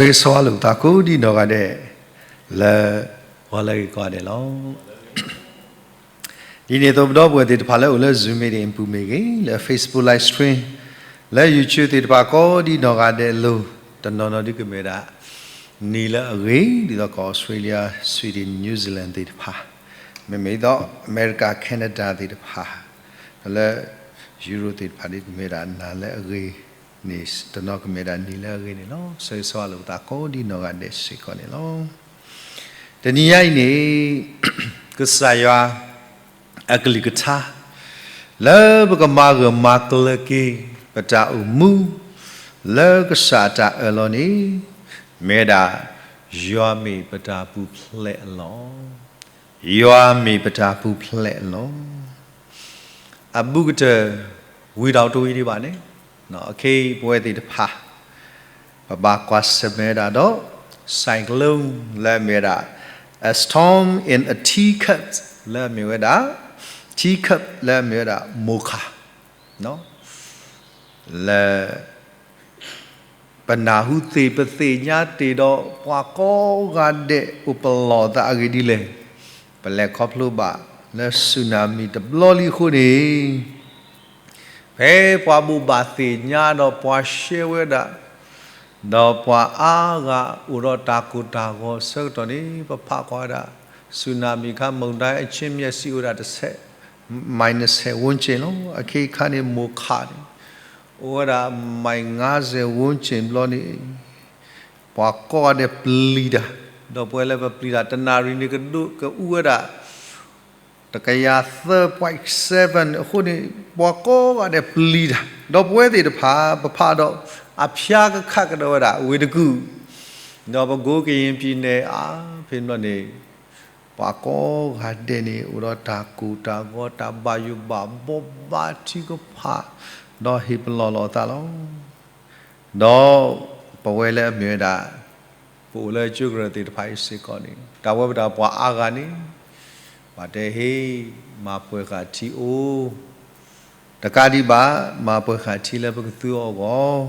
ဆၢဂ့ၤဆၢဝါလိာ်ပသးကိးဒံနီၢ်ဂၤဒဲး လၢ ဂီၤလၢအဂ့ၤကိးဂၤဒဲးလီၤ. ဒ်န့ၣ်အသိး ပဒီပုၢ်ဝဲၢ်သ့ၣ်တဖၣ်လၢအိၣ်လၢ Zoom meeting အပူၤမ့ၢ်ဂ့ၤ, လၢ Facebook live stream, လၢ YouTube သ့ၣ်တဖၣ်ကိးဒံနီၢ်ဂၤဒဲးအလိၤ, တနီၤနီၤဒုကမ့ၢ်ဝဲဒၣ် နံၤလၢအဂ့ၤ, ဒ်သိးကီၢ် Australia, Sweden, New Zealand သ့ၣ်တဖၣ်, မ့မ့ၢ်ဒ်သိး အမဲရကၤ Canada သ့ၣ်တဖၣ်, ဒီးလၢ Europe သ့ၣ်တဖၣ်ဒ်ကမ့ၢ်ဝဲဒၣ်နၤလၢအဂ့ၤန့ၣ်, တနီၤကမ့ၢ်ဝဲဒၣ်နံၤလၢအဂ့ၤန့ၣ်လီၤ. ဆၢဂ့ၤဆၢဝါလိာ်ပသးကိးဒံနီၢ်ဂၤဒဲးစ့ၢ်ကီးန့ၣ်လီၤ. တနံၤညါအံၤန့ၣ် ကစၢ်ယွၤ အကလုၢ်ကထါ လၢပကမၤဂၢၢ်မၤကျၢၤက့ၤ ပတၢ်အိၣ်မူ လၢကစၢ်အတၢ်အၢၣ်လီၤန့ၣ် မ့ၢ်ဝဲဒၣ် ယွၤမ့ၢ်ပတၢ်ပူၤဖျဲးအလီၢ်, ယွၤမ့ၢ်ပတၢ်ပူၤဖျဲးအလီၢ်. အဘူးကတၢၢ် ဝံၤဒီးတဝံၤဒံးဘၣ်န့ၣ်, အခဲအံၤပဝဲသ့ၣ်တဖၣ် ပဘၣ်ကွၢ်ဆၢၣ်မဲာ်ဝဲဒၣ်ဒီး cyclone လၢအမ့ၢ်ဝဲဒၣ် a storm in a teacup လၢအမ့ၢ်ဝဲဒၣ် teacup လၢအမ့ၢ်ဝဲဒၣ်မိၢ်ခး, လၢ ပနၢ်ဟူသ့ၣ်ပသ့ၣ်ညါတ့ၢ်ဒီး ပှၤကိးဂၤဒဲးအိၣ်ပလီၢ်သးအဂ့ၢ်ဒ်လဲၣ်, ပလဲၤခီဖျိဘၣ်လၢ tsunami တဘျီလံအဃိန့ၣ် ဖဲပှၤဘိးဘၣ်သ့ၣ်ညါဒီးပှၤရှဲဝဲဒၣ်, ဒီးပှၤအါဂၤအိၣ်ဒီးတၢ်ကိၢ်တၢ်ဂီၤအဆၢကတီၢ်န့ၣ် ပဖးကွၢ်ဝဲဒၣ် tsunami အခါ မုန်တိုင်း အချင်းမျက်စိ အိၣ်ဝဲဒၣ်တဆဲး မိုင်နှစ်ဆယ် ဝန်းကျင်လီၤ. အခါခါန့ၣ် မိၢ်ခးန့ၣ် အိၣ်ဝဲဒၣ် မိုင်ငါးဆယ် ဝန်းကျင် ဘျီန့ၣ် ပှၤကိးဂၤဒဲးပျံၤတၢ်, ဒီးပဝဲလၢပပျံၤတၢ် တနၣ်ရံၣ်န့ၣ် ကဒိးကအူဝဲဒၣ် တကယၤသၢ point seven အဃိန့ၣ် ပှၤကိးဂၤဒဲးပျံၤတၢ်, ဒီးပဝဲသ့ၣ်တဖၣ် ပဖးဒီး အဖျါကခးကဒီးဝဲဒၣ် ဝ့ၢ်တကူၣ်, ဒီးပကိးကယံၤပံၤန့ၣ် အါဖဲဘျီန့ၣ် ပှၤကိးဂၤဒဲးန့ၣ် အိၣ်ဒီးတၢ်ကိၢ်တၢ်ဂီၤ တၢ်ဘၣ်ယိၣ်ဘၣ်ဘီဘၣ်ထံကဖၣ်, ဒီးဟ့ၣ်ပလီၢ်လိာ်အသးလီၤ. ဒီးပဝဲလၢအမ့ၢ်ဝဲဒၣ် ပအိၣ်လၢကၠိကရၢၢ်သ့ၣ်တဖၣ်အံၤစ့ၢ်ကီးန့ၣ် တၢ်ဝဲပတၢ်ပှၤအါဂၤန့ၣ် ပှၤတဲဟ့ၣ် မၤပှဲၤဃာ်ထံအိၣ် တကးဒံးဘၣ် မၤပှဲၤဃာ်ထံလၢပကသူအီၤအဂီၢ်,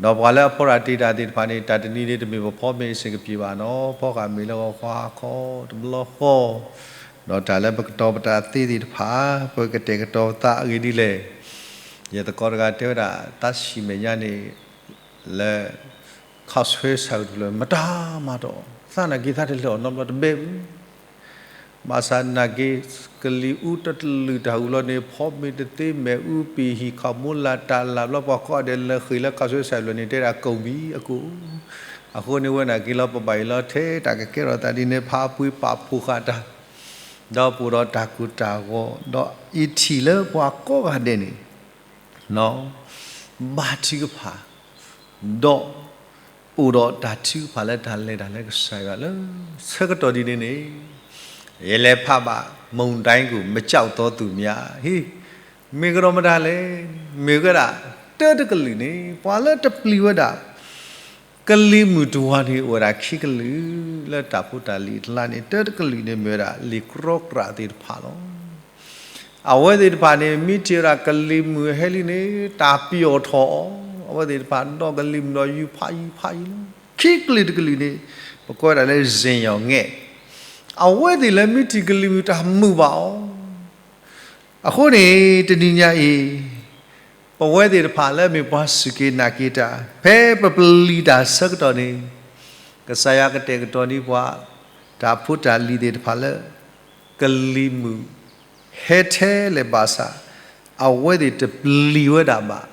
ဒီးပှၤလၢအဖီတၢ်တ့ၢ်တၢ်သ့ၣ်တဖၣ်န့ၣ် တၢ်တနံၤန့ၣ်တမ့ၢ်ပဖီမ့ၢ်အဆင်ကပံၤဘၣ်နီၤ, ဖီဃာ်မ့ၢ်လၢဂီၤခီဟါခီတဘျီဃီ, ဒီးတၢ်လၢပကတီၤပတၢ်သ့သ့ၣ်တဖၣ် ပကတဲာ်ကတီၤပသးအဂ့ၢ်ဒ်လဲၣ်, ယသကိးတဂၤတဲဝဲဒၣ် သးဆံးမဲာ်ညါန့ၣ် လၢ ခးဆွဲဆၣ်အုးတဖျၢၣ် မတၤမၤတအီၣ်, သးနာ်က့သးတလဲၤအီၣ်နီတဘျီတဘဲဘၣ် ဘၣ်ဆၣ်နာ်က့ ကလံၤအူတတလုာ်တၢ်အုးလီၤန့ၣ် ဖီမ့ၢ်တသ့ မ့ၣ်အူပံာ်ဟံၣ် ခီၣ်မူလၢ်တၢ်လၢ်ဘျီ ပှၤကိးဂၤဒဲးလဲၤဃ့ၢ်လၢခးဆွဲဆၣ်အုးလီၤန့ၣ် တဲဒၣ်ကိၢ်ဘံအကိၢ်, အဃိန့ၣ်ဝဲနာ်က့လီၤ ပဘၣ်အံၤလီၤထဲတၢ်ကကဲထီၣ်သးဒ်န့ၣ် ဖးပှ့ၤပာ်ဖှိၣ်ဃာ်တၢ်, ဒီးပအိၣ်ဒီးတၢ်ကိၢ်တၢ်ဂီၤ ဒီးအံးထံၣ်လၢပှၤကိးဂၤဒဲးန့ၣ် ဘၣ်ထုကဖၣ်, ဒီး အိၣ်ဒီးတၢ်ထုကဖၣ်လၢတၢ်လဲၤတၢ်လၢကစၢ်ယွၤလၢ ဆၢကတီၢ်ဒ်န့ၣ်န့ၣ်, ယလဲၤဖးဘၣ် မုန်တိုင်းကို မကြောက်သောသူများ ဟ့ၣ်, မ့ၢ်ကဒီးမတၤလဲၣ်, မ့ၢ်ဝဲဒၣ် တၢတကလုာ်န့ၣ် ပှၤလၢတပျံၤဝဲဒၣ် ကလံၤမုၢ်တဝၤန့ၣ် အိၣ်ဝဲဒၣ်ခံကလုာ် လၢတၢ်ဖိတၢ်လံၤအကျါန့ၣ် တၢတကလုာ်န့ၣ်မ့ၢ်ဝဲဒၣ် လံာ်ကြီကြးသ့ၣ်တဖၣ်လီၤ. အဝဲသ့ၣ်တဖၣ်န့ၣ် မ့ၢ်ထံၣ်ဝဲဒၣ်ကလံၤမုၢ်ဟဲလံန့ၣ် တၢ်ပျီၢ်ထီၣ်အီၤ, အဝဲသ့ၣ်တဖၣ်ဒီးကလံၤမုၢ်ဒီးယူၤဖးယံၤဖးယံၤလီၤ. ခံကလုာ်တကလုာ်န့ၣ် ပကိးဝဲဒၣ်လၢ စင်ယိၣ်ငဲၣ်, အဝဲသ့ၣ်လၢမ့ၢ်ထံၣ်ကလံၤမုၢ်တၢ်မုာ်ဘၣ်အီၤ အဃိန့ၣ် တနံၤညါအံၤ ပဝဲသ့ၣ်တဖၣ်လၢအမ့ၢ်ပှၤစူၢ်က့ၤနာ်က့ၤတၢ် ဖဲပပျံၤတၢ်ဆၢကတီၢ်န့ၣ် ကစၢ်ယွၤကတဲာ်ကတီၤန့ၢ်ပှၤ တၢ်ဖိတၢ်လံၤသ့ၣ်တဖၣ်လၢ ကလံၤမုၢ် ဟဲထဲလဲၣ်ဘၣ်ဆၣ် အဝဲသ့ၣ်တပျံၤဝဲဒၣ်ဘၣ်.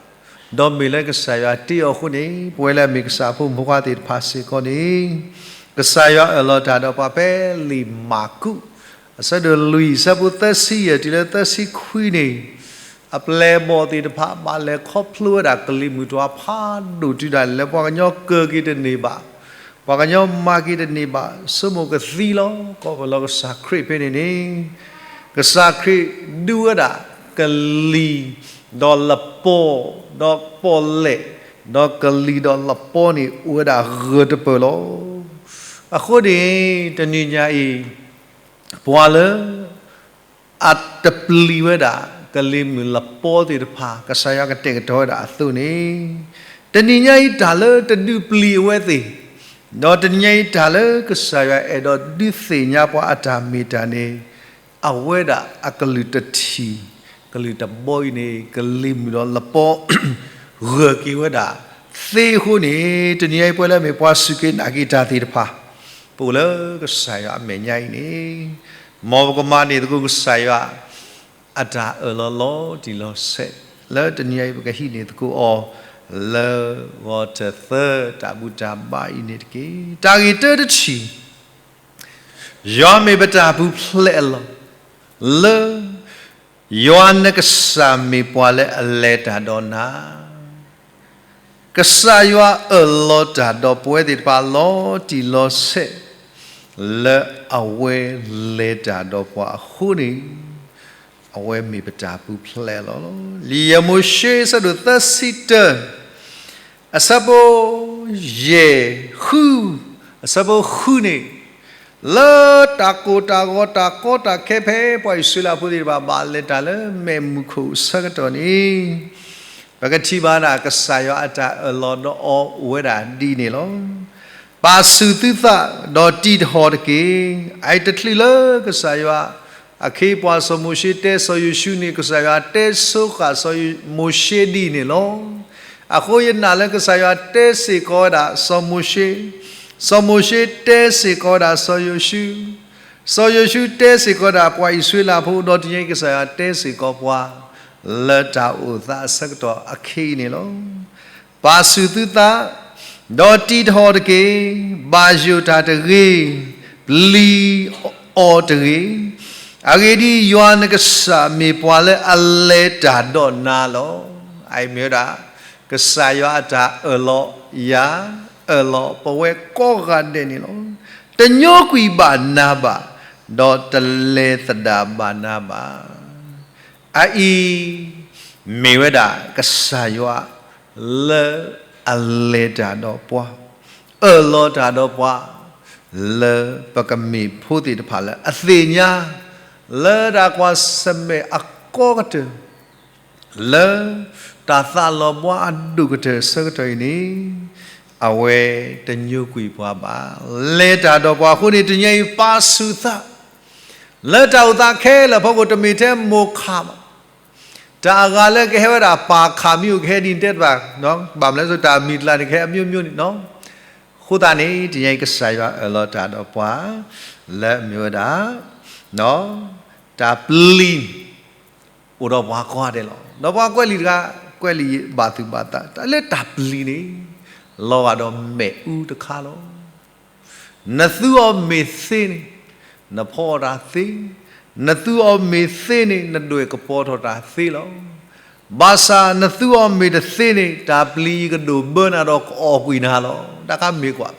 ဒီးမ့ၢ်လၢကစၢ်ယွၤတ့အီၤအဃိန့ၣ် ပဝဲလၢအမ့ၢ်ကစၢ်ဖိမုၣ်ဖိခွါသ့ၣ်တဖၣ်စ့ၢ်ကီးန့ၣ် ကစၢ်ယွၤအၢၣ်လီၤတၢ်ဒီးပှၤဖဲလံာ်မၢ်ကူး အဆၢဒိၣ်လွံၢ် အဆၢဖိသၢဆံယဲၢ်တုၤလၢသၢဆံခွံန့ၣ် အပျဲၢ်အဘီၣ်သ့ၣ်တဖၣ် ဘၣ်လဲၤခီဖျိဝဲဒၣ်ကလံၤမုၢ်တဝၤဖးဒိၣ်တုၤဒၣ်လဲာ် ပှၤကညီကၢၤက့ၤတန့ၢ်ဘၣ်, ပှၤကညီမၤက့ၤတန့ၢ်ဘၣ်, ဆိကမိၣ်ကသံလီၤ. ကိးပလီၢ်ကစၢ်ခရံာ်ဖဲန့ၣ်န့ၣ် ကစၢ်ခရံာ်ဒုးဝဲဒၣ်ကလံၤ ဒီးလပီ, ဒီးပီၣ်လဲၣ်, ဒီးကလံၤဒီးလပီန့ၣ် အိၣ်ဝဲဒၣ်ဂၢၢ်တပၢၢ်လီၤ. အဃိန့ၣ် တနံၤညါအံၤ ပှၤလၢ အတပျံၤဝဲဒၣ် ကလံၤမုၢ်လပီသ့ၣ်တဖၣ် ကစၢ်ယွၤကတဲာ်ကတီၤဝဲဒၣ်အသိးန့ၣ်, တနံၤညါအံၤတၢ်လၢတဒုးပျံၤအဝဲသ့ၣ်, ဒီးတနံၤညါအံၤတၢ်လၢကစၢ်ယွၤအဲၣ်ဒိးဒုးသ့ၣ်ညါပှၤအတၢ်မ့ၢ်တၢ်န့ၣ်, အဝဲဒၣ်အကလုၢ်တထံၣ်, ကလုၢ်တဘီအံၤန့ၣ် ကလံၤမုၢ်ဒီးလပီ ဂၢၢ်က့ၤဝဲဒၣ်သ့အဃိန့ၣ်, တနံၤညါအံၤပဝဲလၢအမ့ၢ်ပှၤစူၢ်က့ၤနာ်က့ၤတၢ်သ့ၣ်တဖၣ်, ပအိၣ်လၢကစၢ်ယွၤအမဲာ်ညါအံၤန့ၣ်, မ်ပကမၤန့ၢ်သကိးကစၢ်ယွၤ အတၢ်အၢၣ်လီၤလီၤတံၢ်လီၤဆဲး, လၢတနံၤအံၤပကဟံးန့ၢ်သကိးအီၤ, လၢဂီၤတသၢတၢ်ဘူၣ်တၢ်ဘါအံၤန့ၣ်တက့ၢ်. တၢ်ဂ့ၢ်တၢတထံၣ်, ယွၤမ့ၢ်ပတၢ်ပူၤဖျဲးအလီၢ်, လၢ ယွၤနကစၢ်မ့ၢ်ပှၤလၢအလဲၤတၢ်ဒီးနၤ ကစၢ်ယွၤအၢၣ်လီၤတၢ်ဒီးပဝဲသ့ၣ်တဖၣ်လီၤတံၢ်လီၤဆဲး, လၢအဝဲလဲၤတၢ်ဒီးပှၤအဃိန့ၣ်, အဝဲမ့ၢ်ပတၢ်ပူၤဖျဲးလီၤလီၤ. လံာ်ယဲၢ်မိၤၡ့ အဆၢဒိၣ်သၢဆံတၢ, အဆၢဖိယဲၢ်ဃု, အဆၢဖိဃုန့ၣ်, လၢတၢ်ကိၢ်တၢ်ဂီၤတၢ်ကီတၢ်ခဲဖဲ ပှၤအံၣ်စရ့လးဖိသ့ၣ်တဖၣ်ဘၣ်လဲၤတၢ်လၢမဲးမုၢ်ခိၣ်အဆၢကတီၢ်န့ၣ်, ပကထံၣ်ဘၣ်ဒၣ်ကစၢ်ယွၤအတၢ်အၢၣ်လီၤဒီးအီၤအိၣ်ဝဲဒၣ်ဒ်န့ၣ်လီၤ. ပာ်ဆူၣ်သုသးဒီးတံးတဟီၣ်တက့ၢ်. အအံၤတချုးလၢကစၢ်ယွၤ အခ့အပှၤစီၤမိၤၡ့တဲစီၤယိၤၡူန့ၣ် ကစၢ်ယွၤတဲဆိဃာ်စီၤမိၤၡ့ဒ်န့ၣ်လီၤ. အဃိယနာ်လၢကစၢ်ယွၤတဲစ့ၢ်ကီးဝဲဒၣ်စီၤမိၤၡ့, စီၤမိၤၡ့တဲစ့ၢ်ကီးဝဲဒၣ်စီၤယိၤၡူ, စီၤယိၤၡူတဲစ့ၢ်ကီးဝဲဒၣ်ပှၤအံၣ်စရ့လးဖိ ဒီးတနံၤအံၤကစၢ်ယွၤတဲစ့ၢ်ကီးပှၤ လၢတၢ်အိၣ်သးအဆၢကတီၢ်အခဲအံၤန့ၣ်လီၤ. ပာ်ဆူၣ်သုသး ဒီးတံးတဟီၣ်တက့ၢ်. ဘၣ်ယိၣ်တၢ်တဂ့ၤ, ပျံၤအီၤတဂ့ၤ. အဂ့ၢ်ဒ်အံၤ, ယွၤနကစၢ်မ့ၢ်ပှၤလၢအလဲၤတၢ်ဒီးနၤလီၤ. အအံၤမ့ၢ်ဝဲဒၣ် ကစၢ်ယွၤအတၢ်အၢၣ်လီၤယၤ, အၢၣ်လီၤပဝဲကိးဂၤဒဲးန့ၣ်လီၤ. တညိကွံာ်ဘၣ်နၤဘၣ်, ဒီးတလဲၤသဒၣ်ဘၣ်နၤဘၣ်. အအံၤ မ့ၢ်ဝဲဒၣ်ကစၢ်ယွၤလၢအလဲၤတၢ်ဒီးပှၤ, အၢၣ်လီၤတၢ်ဒီးပှၤ, လၢပကမ့ၢ်ဖိသ့ၣ်တဖၣ်လၢအသ့ၣ်ညါ လၢတၢ်ကွၢ်ဆၢၣ်မဲာ်အကီကတၢၢ် လၢတၢ်သးလီၤဘှါအဒိၣ်ကတၢၢ်အဆၢကတီၢ်အံၤန့ၣ်, အဝဲတညိကွံာ်ပှၤဘၣ်. လဲၤတၢ်ဒီးပှၤအဃိန့ၣ် တနံၤအံၤပာ်ဆူၣ်သး လၢတၢ်အိၣ်သးခဲလၢာ်အဖီခိၣ် တမ့ၢ်ထဲမိၢ်ခးဘၣ်. တၢ်အဂၤလၢကဟဲဝဲဒၣ်ပၢ်ခးမ့ၢ်အိၣ်ကဟဲဒ်န့ၣ်တဲတဘၣ်, ဘၣ်မနုၤလဲၣ် တၢ်အမံၤတလၢ်န့ၣ် ကဟဲအမျိုးမျိုးန့ၣ်လီၤ. အဃိသတးန့ၣ် တနံၤအံၤကစၢ်ယွၤအၢၣ်လီၤတၢ်ဒီးပှၤ လၢအမ့ၢ်ဝဲဒၣ် တၢ်ပျံၤ အိၣ်ဒီးပှၤကိးဂၤဒဲးလီၤ. ဒီးပှၤကွဲးလံာ်တဂၤ, ကွဲးလံာ်ဘၣ်သူၣ်ဘၣ်သး တၢ်လၢတၢ်ပျံၤန့ၣ် လီၤဂာ်ဒီးမဲးအူတခါလီၤ. နသူအီၤမ့ၢ်သ့န့ၣ် နဖီအီၤတၢ်သ့, နသူအီၤမ့ၢ်သ့န့ၣ် နဒွဲၣ်ကပီၤထီၣ်တၢ်သ့လီၤ. ဘၣ်ဆၣ်နသူအီၤမ့ၢ်တသ့န့ၣ် တၢ်ပျံၤအံၤကဒိၣ်ဘၢနၤဒီးကအီၣ်ကွံာ်နၤလီၤ. တၢ်ခါမ့ၢ်ကွၢ်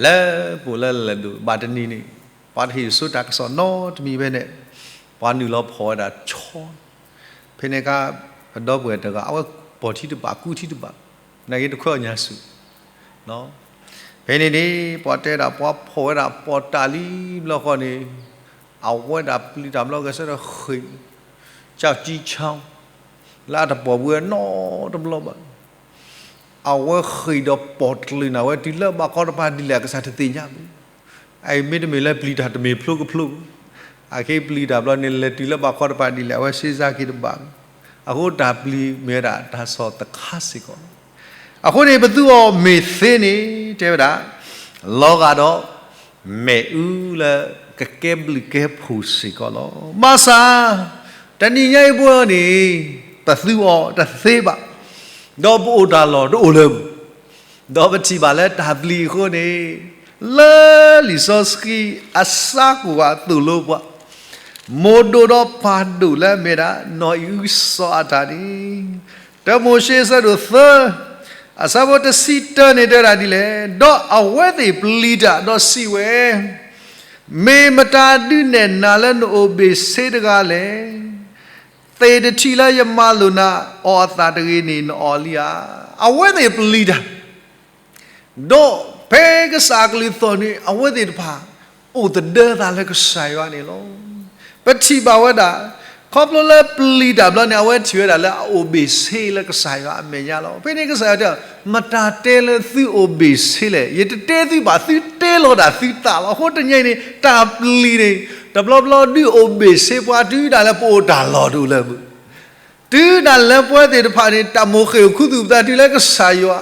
လၢပအိၣ်လၢလဲၤဒိၣ်ဘၣ်တနံၤန့ၣ်, ပှၤတဟ့ၣ်ဆိတၢ်ကစီၣ်နီတမံၤဖဲန့ၣ်, ပှၤနုာ်လီၤဖီၣ်ဝဲဒၣ်ဆီ, ဖဲန့ၣ်အခါ ပဒီပုၢ်ဝဲၢ်တဂၤ အဝဲပီၢ်ထံတဘၣ် ကူထံတဘၣ်, နာ်က့တခွဲးအီၣ်ညါဆူၣ်, ဖဲန့ၣ်န့ၣ် ပှၤတဲဒၣ်ပှၤဖီၣ်ဝဲဒၣ်ပီၢ်တၢ်လံဘျီဃီန့ၣ်, အဝဲဒၣ်ပျံၤတၢ်ဘျီဂဲၤဆၢထၢၣ်ဃ့ၢ် ကၠီကၠံဆီ လၢအတပီၢ်ဘှံးနီတဘျီဘၣ်. အဝဲဃ့ၢ်ဒီးပီၢ်တချုးန့ၣ် အဝဲတုၤလၢဘးကီတပၤဒ်လဲၣ် အကစၢ်တသ့ၣ်ညါဘၣ်. အအံၤမ့တမ့ၢ်လၢပျံၤတၢ်တမ့ၢ်ဖျိကဖျိ, အခဲအံၤပျံၤတၢ်ဘျီန့ၣ် လဲၤတုၤလၢဘးကီတပၤဒ်လဲၣ် အဝဲစ့စါက့ၤတဘၣ်. အဃိတၢ်ပျံၤမ့ၢ်ဝဲဒၣ်တၢ်ဆီၣ်သခါစ့ၢ်ကီးလီၤ. အဃိန့ၣ် ပသူအီၤမ့ၢ်သ့န့ၣ် တဲဝဲဒၣ် လီၤဂာ်ဒီး မဲးအူလၢကကဲဘျုးကဲဖှိၣ်စ့ၢ်ကီးလီၤ. ဘၣ်ဆၣ် တနံၤညါအံၤပဝဲန့ၣ် ပသူအီၤတသ့ဘၣ်, ဒီးပအိၣ်တၢ်လီၢ်တအိၣ်လၢၤဘၣ်. ဒီးပထံၣ်ဘၣ်လၢတၢ်ပျံၤအဃိန့ၣ် လၢလံာ်စီဆှံအဆၢကိၣ်ဂၤသိၣ်လိပှၤ မိၢ်ဒိၣ်ဒီးပၢ်ဒိၣ်လၢအမ့ၢ်ဒၣ် နီၢ်အံၣ်အုစီၤအၤတၢ်န့ၣ်, တၢမိၤၡ့အဆၢဒိၣ်သၢ အဆၢဖိတဆံတၢန့ၣ်တဲဝဲဒၣ်ဒ်လဲၣ်, ဒီးအဝဲသ့ၣ်ပျံၤတၢ်ဒီးစံးဝဲ, မ့ၢ်မတၤဒုးနဲၣ်နၤလၢနအိၣ်ဘ့ၣ်ဆ့တဂၤလဲၣ်. သ့ၣ်တထံၣ်လၢယမၤလိာ်နၤအီၤအသးတဂ့ၤန့ၣ် နအီၣ်လံဧါ. အဝဲသ့ၣ်ပျံၤတၢ် ဒီးဖဲကစၢ်အကလုၢ်သီၣ်န့ၣ် အဝဲသ့ၣ်တဖၣ် အိၣ်သဒၢသးလၢကစၢ်ယွၤန့ၣ်လီၤ. ပထံၣ်ဘၣ်ဝဲဒၣ် ခီဖျိလၢပျံၤတၢ်ဘျီန့ၣ် အဝဲထံၣ်ဝဲဒၣ်လၢအအိၣ်ဘ့ၣ်ဆ့လၢကစၢ်ယွၤအမဲာ်ညါလီၤ. ဖဲန့ၣ်ကစၢ်ယွၤတဲ, မတၤတဲလၢသုအိၣ်ဘ့ၣ်ဆ့လဲၣ်. ယတတဲသုဘၣ်, သုတဲလီၤဒၣ်သုသးလီၤ. အဃိတနံၤအံၤန့ၣ် တၢ်ပျံၤန့ၣ် တဘျီဘျီဒုးအိၣ်ဘ့ၣ်ဆ့ပှၤ တုၤဒၣ်လၢပအိၣ်တၢ်လီၢ်တအိၣ်လၢၤဘၣ်. တုၤဒၣ်လၢပဝဲသ့ၣ်တဖၣ်န့ၣ် တၢ်မိၣ်ဃ့ၢ်အိၣ်ခူသူၣ်ပသးတုၤလၢကစၢ်ယွၤ,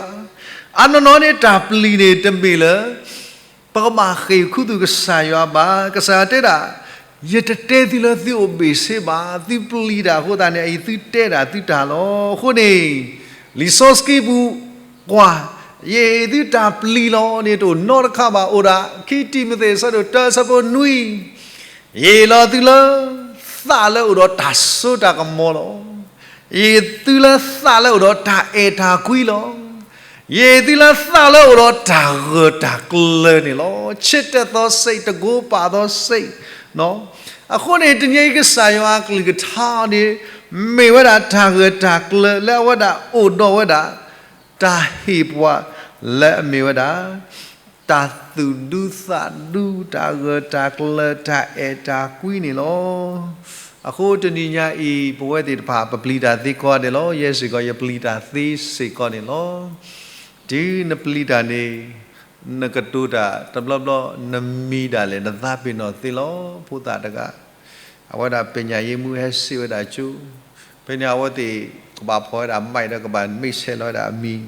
အနီၢ်နီၢ်န့ၣ် တၢ်ပျံၤန့ၣ်တမ့ၢ်လၢ ပကဘၣ်ဃ့ၢ်ခူသူၣ်ကစၢ်ယွၤဘၣ်. ကစၢ်ယွၤတဲဒၣ်, ယတတဲသုလၢသုအိၣ်ဘ့ၣ်ဆ့ဘၣ်, သုပျံၤတၢ်အဃိသတးန့ၣ် အအံၤသုတဲဒၣ်သုတၢ်လီၤ. အဃိန့ၣ် လံာ်စီဆှံပူၤကွၢ်, ယအဲၣ်သုတၢ်ပျံၤလီၤန့ၣ် တအိၣ်နီတခါဘၣ်, အိၣ်ဒၣ် ခံတံၤမသ့း အဆၢဒိၣ်တၢ အဆၢဖိနွံ ယအဲၣ်လီၤသုလၢ သးလၢအိၣ်ဒီးတၢ်စိတၢ်ကမီၤလီၤ. ယအဲၣ်သုလၢသးလၢအိၣ်ဒီးတၢ်အဲၣ်တၢ်ကွံလီၤ. ယအဲၣ်သုလၢသးလၢအိၣ်ဒီးတၢ်ဂၢၢ်တၢ်ကျၢၤန့ၣ်လီၤ. ချစ်တတ်သောစိတ်, တန်ခိုးပာ်သောစိတ်. အဃိန့ၣ် တနံၤအံၤကစၢ်ယွၤအကလုၢ်ကထါန့ၣ် မ့ၢ်ဝဲဒၣ်တၢ်ဂၢၢ်တၢ်ကျၢၤလၢအဝဲဒၣ်အိၣ်ဒီးဝဲဒၣ် တၢ်ဟ့ၣ်ပှၤလၢအမ့ၢ်ဝဲဒၣ် တၢ်သူၣ်ဒူသးဒူ တၢ်ဂၢၢ်တၢ်ကျၢၤ တၢ်အဲၣ်တၢ်ကွံန့ၣ်လီၤ. အဃိတနံၤညါအံၤ ပဝဲသ့ၣ်တဖၣ် ပပျံၤတၢ်သ့ကိးဂၤဒဲးလီၤ. ယဲစ့ၢ်ကီး ယပျံၤတၢ်သ့စ့ၢ်ကီးန့ၣ်လီၤ. တုၤနပျံၤတၢ်န့ၣ် နကတိၤတၢ်တဘျီဘျီ နမံၤဒၣ်လဲာ် နသးပ့ၤနီၣ်သ့လီၤ. ဖိသၣ်တဂၤ အဝဲဒၣ်ပညာရေးမှူးဟဲစံးဝဲဒၣ်ကၠိ, ဖဲန့ၣ်အဝဲသ့ၣ်ကဘၣ်ဖီၣ်ဝဲဒၣ် mic ဒီးကဘၣ်မ့ၢ်ဆဲးလီၤဝဲဒၣ်အမံၤ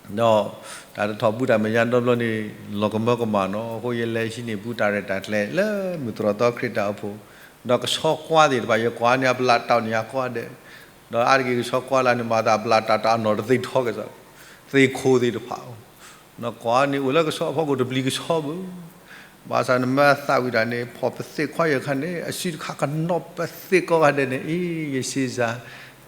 ဒီးတၢ်တထီၣ်ဘူးတၢ်မဲာ်ညါဒီဘျီန့ၣ် လီၤကမၢကမၣ်နီၤ. အဃိယလဲၤဟံးန့ၢ်ဘူးတၢ်ရဲၣ်တၢ်ကျဲၤလၢမုၢ်သရီၣ်သီခရံာ်တၢ်အိၣ်ဖှိၣ်, ဒီးကဆီကွၢ်သ့ၣ်တဖၣ် ယကွၢ်န့ၣ် အပျးတၢ်န့ၣ်အကိးဂၤဒဲး, ဒီးအါတက့ၢ်ကဆီကွၢ်လၢန့ၣ် မၤသးအပျးတၢ်တၢ်အနီၢ်တသ့ထီက့ၤ သ့ၣ်ခိၣ်သ့ၣ်တဖၣ်, နကွၢ်န့ၣ်အိၣ်လၢကဆီအဖီခိၣ်တပျံၤကဆီဘၣ်. ဘၣ်ဆၣ်နမ့ၢ်သးဝံၣ်တၢ်န့ၣ် ဖီၣ်ပသ့ၣ်ခွါယဲၢ်ခါန့ၣ် အစုတခါကနီၣ်ပသ့ၣ်ကိးဂၤဒဲးန့ၣ် အ့ ယစ့စ့ၢ်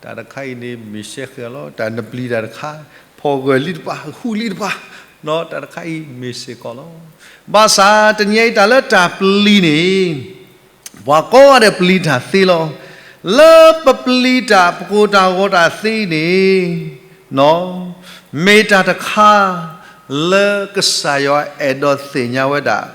တၢ်တခါအံၤန့ၣ် မ့ၢ်စဲဃဲၤလီၤ. တၢ်နပျံၤတၢ်တခါ ဖီၣ်ဂၢၢ်လံတပၤ ဃူလံတပၤ, တၢ်တခါအံၤမ့ၢ်စ့ၢ်ကီးလီၤ. ဘၣ်ဆၣ်တနံၤအံၤတၢ်လၢတၢ်ပျံၤန့ၣ် ပှၤကိးဂၤဒဲးပျံၤတၢ်သ့လီၤ. လၢပပျံၤတၢ် ပကိၢ်တၢ်ဂီၤတၢ်သ့န့ၣ် မ့ၢ်တၢ်တခါ လၢကစၢ်ယွၤအဲၣ်ဒိးသ့ၣ်ညါဝဲဒၣ်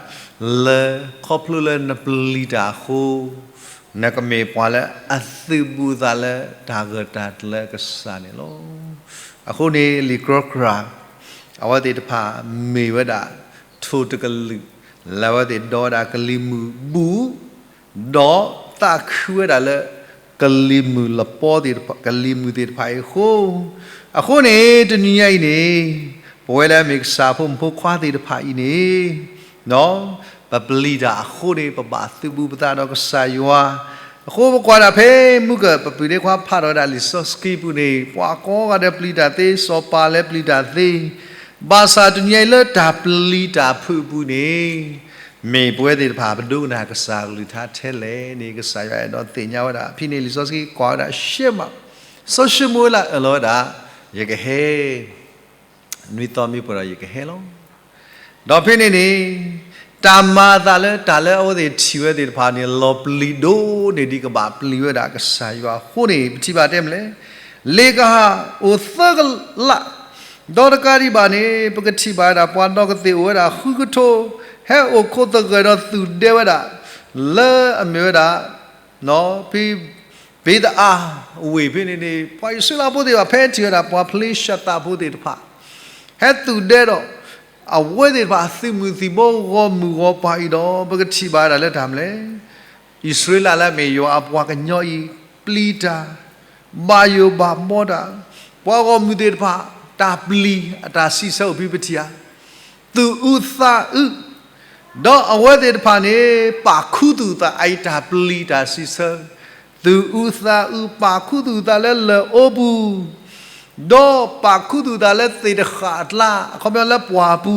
လၢခီဖျိလၢနပျံၤတၢ်အဃိ နကမ့ၢ်ပှၤလၢအသုးဘူးအသးလၢတၢ်ဂၢၢ်တၢ်ကျၢၤကစၢ်န့ၣ်လီၤ. အဃိန့ၣ် လံာ်ကြီကြၢ် အဝဲသ့ၣ်တဖၣ်မ့ၢ်ဝဲဒၣ် ထိၣ်တကလုာ် လၢအဝဲသ့ၣ်ဒီဝဲဒၣ်ကလံၤမုၢ်ဘူၣ် ဒီးသးခုဝဲဒၣ်လၢ ကလံၤမုၢ်လပီသ့ၣ်တဖၣ် ကလံၤမုၢ်သ့ၣ်တဖၣ်အံၤအဃိ, အဃိန့ၣ် တနံၤညါအံၤန့ၣ် ပဝဲလၢအမ့ၢ်ကစၢ်ဖိမုၣ်ဖိခွါသ့ၣ်တဖၣ်အံၤန့ၣ် ပပျံၤတၢ်အဃိန့ၣ် ပဘၣ်သုးဘူးပသးဒီးကစၢ်ယွၤ, အဃိပကွၢ်ဒၣ်ဖဲမုၢ်ကၢၢ် ပပုၢ်သ့ၣ်ခွါဖးထီၣ်ဝဲဒၣ်လံာ်စီဆှံပူၤန့ၣ် ပှၤကိးဂၤဒဲးပျံၤတၢ်သ့ စီၤပၤလၢပျံၤတၢ်သ့, ဘၣ်ဆၣ်တနံၤညါအံၤလၢတၢ်ပျံၤတၢ်ဖုးအပူၤန့ၣ် မ့ၢ်ပဝဲသ့ၣ်တဖၣ်ပဒိကနၣ်ကစၢ်ကလုၢ်ကထါထဲလဲၣ်န့ၣ် ကစၢ်ယွၤအဲၣ်ဒိးသ့ၣ်ညါဝဲဒၣ် ဖဲန့ၣ်လံာ်စီဆှံကွၢ်ဝဲဒၣ်ရှဲမး, စီၤၡမူၤအ့လးအၢၣ်လီၤဝဲဒၣ် ယကဟဲ နွံသီမ့ၢ်ပှဲၤဒီးယကဟဲလီၤ. ဒီးဖဲန့ၣ်န့ၣ် တၢ်မၤအသးလၢတၢ်လၢအဝဲသ့ၣ်ထံၣ်ဝဲသ့ၣ်တဖၣ်န့ၣ် လီၤပျံၤဒိၣ်န့ၢ်ဒံးကဘၣ်ပျံၤဝဲဒၣ်ကစၢ်ယွၤအဃိန့ၣ် ပထံၣ်ဘၣ်တဲမလဲၣ်, လ့ကဟၣ်အိၣ်သၢကလး, ဒီးတကးဒံးဘၣ်န့ၣ် ပကထံၣ်ဘၣ်ဝဲဒၣ်ပှၤဒီးကသ့ၣ်အိၣ်ဝဲဒၣ်ဃုကထိ ဟဲအိၣ်ခိးသဂၢၢ်ဒီးသူၣ်ဒဲဝဲဒၣ် လၢအမ့ၢ်ဝဲဒၣ် ဖဲ ဘ့းအါဝ့ၢ်ဖဲန့ၣ်န့ၣ် ပှၤအံၣ်စရ့လးဖိသ့ၣ်တဖၣ် ဖဲထံၣ်ဝဲဒၣ်ပှၤဖလ့ၡသးဖိသ့ၣ်တဖၣ် ဟဲသူၣ်ဒဲဒီး အဝဲသ့ၣ်တဖၣ်သုးမုၢ်သံၣ်ဘိဂီၢ်မုၢ်ဂီၢ်ပၤအံၤဒီး ပကထံၣ်ဘၣ်ဝဲဒၣ်လၢတၢ်မလဲၣ်, အံၣ်စရ့လးလၢအမ့ၢ်ယွၤအပှၤကညီအံၤ ပျံၤတၢ် ဘၣ်ယိၣ်ဘၣ်ဘီတၢ်, ပှၤဂီၢ်မုၢ်သ့ၣ်တဖၣ် တၢ်ပျံၤအတၢ်စံးဆၢအိၣ်ဖဲပထံၣ်ဧါ, သူၣ်အုးသးအုး, ဒီးအဝဲသ့ၣ်တဖၣ်န့ၣ် ပာ်ခူသူၣ်သး အအံၤတၢ်ပျံၤတၢ်စံးဆၢ, သူၣ်အုးသးအုး ပာ်ခူသူၣ်သးလၢလၢၢ်အိပူၤ, ဒီးပာ်ခူသူၣ်သးလၢသ့ၣ်တဃာ်အကျါ အခီပညီလၢပှၢ်ပူ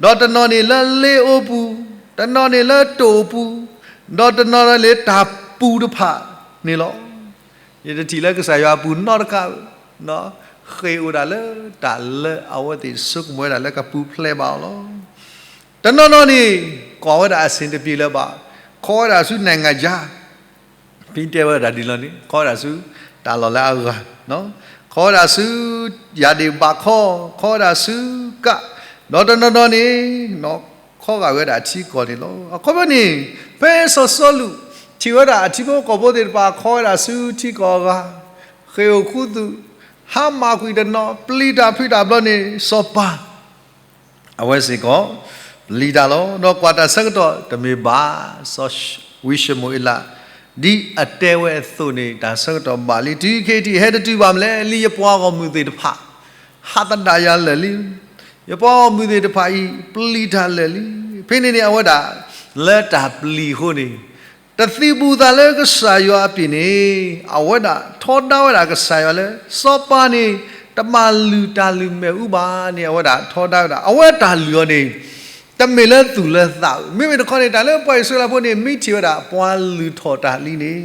ၤ, ဒီးတနီၤန့ၣ်လၢလ့အိပူၤ, တနီၤန့ၣ်လၢတိၢ်ပူၤ, ဒီးတနီၤန့ၣ်လၢတၢ်ပူၤတဖၣ်န့ၣ်လီၤ. ယတထံၣ်လၢကစၢ်ယွၤအပူၤနီတခါ, ဃ့ၢ်အိၣ်ဒၣ်လၢတၢ်လၢအဝဲသ့ၣ်ဆိကမိၣ်ဝဲဒၣ်လၢကပူၤဖျဲးဘၣ်အီၤလီၤ. တနီၤနီၤန့ၣ် ကွၢ်ဝဲဒၣ်အဆင်တပြေလၢၤဘၣ်, ခီဝဲဒၣ်ဆူ နိုင်ငံခြား, ဖဲတဲဝဲဒၣ်ဒ်လဲၣ်န့ၣ် ခီဝဲဒၣ်ဆူ တၢ်လီၢ်လၢအဂၤ, ခီဝဲဒၣ်ဆူ ယၤဒ့ၣ်ဘးခီ, ခီဝဲဒၣ်ဆူကး, ဒီးတနီၤနီၤန့ၣ် ခီဂာ်ဝဲဒၣ်ထံကီၢ်န့ၣ်လီၤ. အခီပညီန့ၣ် ဖဲစီၤစီလူး ထံၣ်ဝဲဒၣ်အထံဖိကီၢ်ဖိသ့ၣ်တဖၣ် ခီဝဲဒၣ်ဆူထံကီၢ်အဂၤ, ဃ့ၢ်အိၣ်ခူသူၣ်, ဟါမၢ်ကွံာ်တနီၤ, ပျံၤတၢ်ဖုးတၢ်ဘျီန့ၣ် စီၤပၤ အဝဲစ့ၢ်ကီး ပျံၤတၢ်လီၤ. ဒီးကွၢ်တၢ်ဆၢကတီၢ်တမ့ၢ်ဘၣ်, စီၤဝံၡမူၤအ့လး ဒ်အတဲဝဲအသိးန့ၣ် တၢ်ဆၢကတီၢ်ဘၣ်လံ. တုၤခဲအံၤ ဟဲတတုၤဘၣ်မးလဲၣ်, လံယပှၤဂီၢ်မုၢ်သ့ၣ်တဖၣ် ဟးသဒၣ်ယၤလၢာ်လံ. ယပှၤဂီၢ်မုၢ်သ့ၣ်တဖၣ်အံၤ ပျံၤတၢ်လၢာ်လံ. ဖဲန့ၣ်န့ၣ် အဝဲဒၣ် လၢတၢ်ပျံၤအဃိန့ၣ် တသံဘူးသးလၢကစၢ်ယွၤအပျံၤန့ၣ် အဝဲဒၣ်ထီဒါဝဲဒၣ်ကစၢ်ယွၤလၢ စီၤပၤန့ၣ် တဘၣ်လုၢ်တၢ်လုၢ်မ့ၣ်အူဘၣ်န့ၣ် အဝဲဒၣ်ထီဒါဝဲဒၣ် အဝဲတၢ်လုၢ်အီၤန့ၣ် တမ့ၢ်လၢသူၣ်လၢသးဧိၤ. မ့မ့ၢ်တခီန့ၣ် တၢ်လၢပှၤအံၣ်စရ့လးဖိန့ၣ် မ့ၢ်ထံၣ်ဝဲဒၣ် ပှၤလုၢ်ထီၣ်တၢ်လံန့ၣ်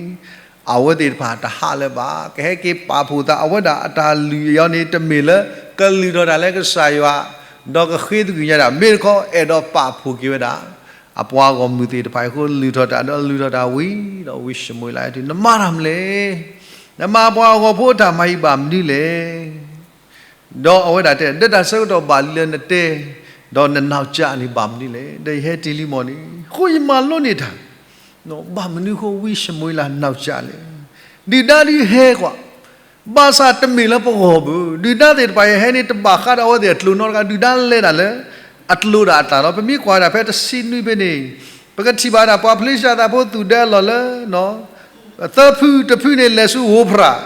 အဝဲသ့ၣ်တဖၣ်တဟးလၢၤဘၣ်. ကဟဲက့ၤပာ်ဖှိၣ်သး အဝဲဒၣ်အတၢ်လုၢ်အီၤန့ၣ် တမ့ၢ်လၢကလုၢ်ထီၣ်တၢ်လၢကစၢ်ယွၤ ဒီးကဃ့သကွံာ်ညါဒၣ် မ့ၢ်တခီ အဲၣ်ဒိးပာ်ဖှိၣ်က့ၤဝဲဒၣ် အပှၤဂီၢ်မုၢ်သ့ၣ်တဖၣ်အံၤအဃိ လုၢ်ထီၣ်တၢ် ဒီးလုၢ်ထီၣ်တၢ်ဝံၤ ဒီးဝံၡမူၤအ့လးတဲ နမၤတၢ်မနုၤလဲၣ်. နမၤပှၤအဂီၢ်ဖိအတၢ်မၤအံၤဘၣ်မနုၤလဲၣ်. ဒီးအဝဲဒၣ်တဲ ဒ်တၢ်ဆၢကတီၢ်ဘၣ်လံလၢနတဲ ဒီးနနီၢ်ကစၢ်န့ၣ်ဘၣ်မနုၤလဲၣ်. ဒီးယဟဲတ့ၢ်လံမီၢ်န့ၣ် အဃိယမၤလိန့ၢ်တၢ် ဘၣ်မနုၤအဃိ ဝံၡမူၤအ့လးနီၢ်ကစၢ်လဲၣ်. ဒုၣ်ဒါဒုးဟဲကွၢ် ဘၣ်ဆၣ်တမ့ၢ်လၢပဂီၢ်ဘၣ်. ဒုၣ်ဒါသ့ၣ်တဖၣ်အံၤဟဲန့ၣ် တဘၣ်ဃးဒီးအဝဲသ့ၣ်အကျိၤနီတဂၤ, ဒုၣ်ဒါလဲၤဒၣ်လၢ အကျိၤဒၣ်အတၢ်လီၤ. ပမ့ၢ်ကွၢ်ဝဲဒၣ်ဖဲတဆံနွံဖဲန့ၣ် ပကထံၣ်ဘၣ်ဒၣ် ပှၤဖလ့ၡသးဖိသူၣ်ဒဲအလီၢ်လၢ သၢဖု, တဖုန့ၣ်လဲၤဆူဧိၤဖရး,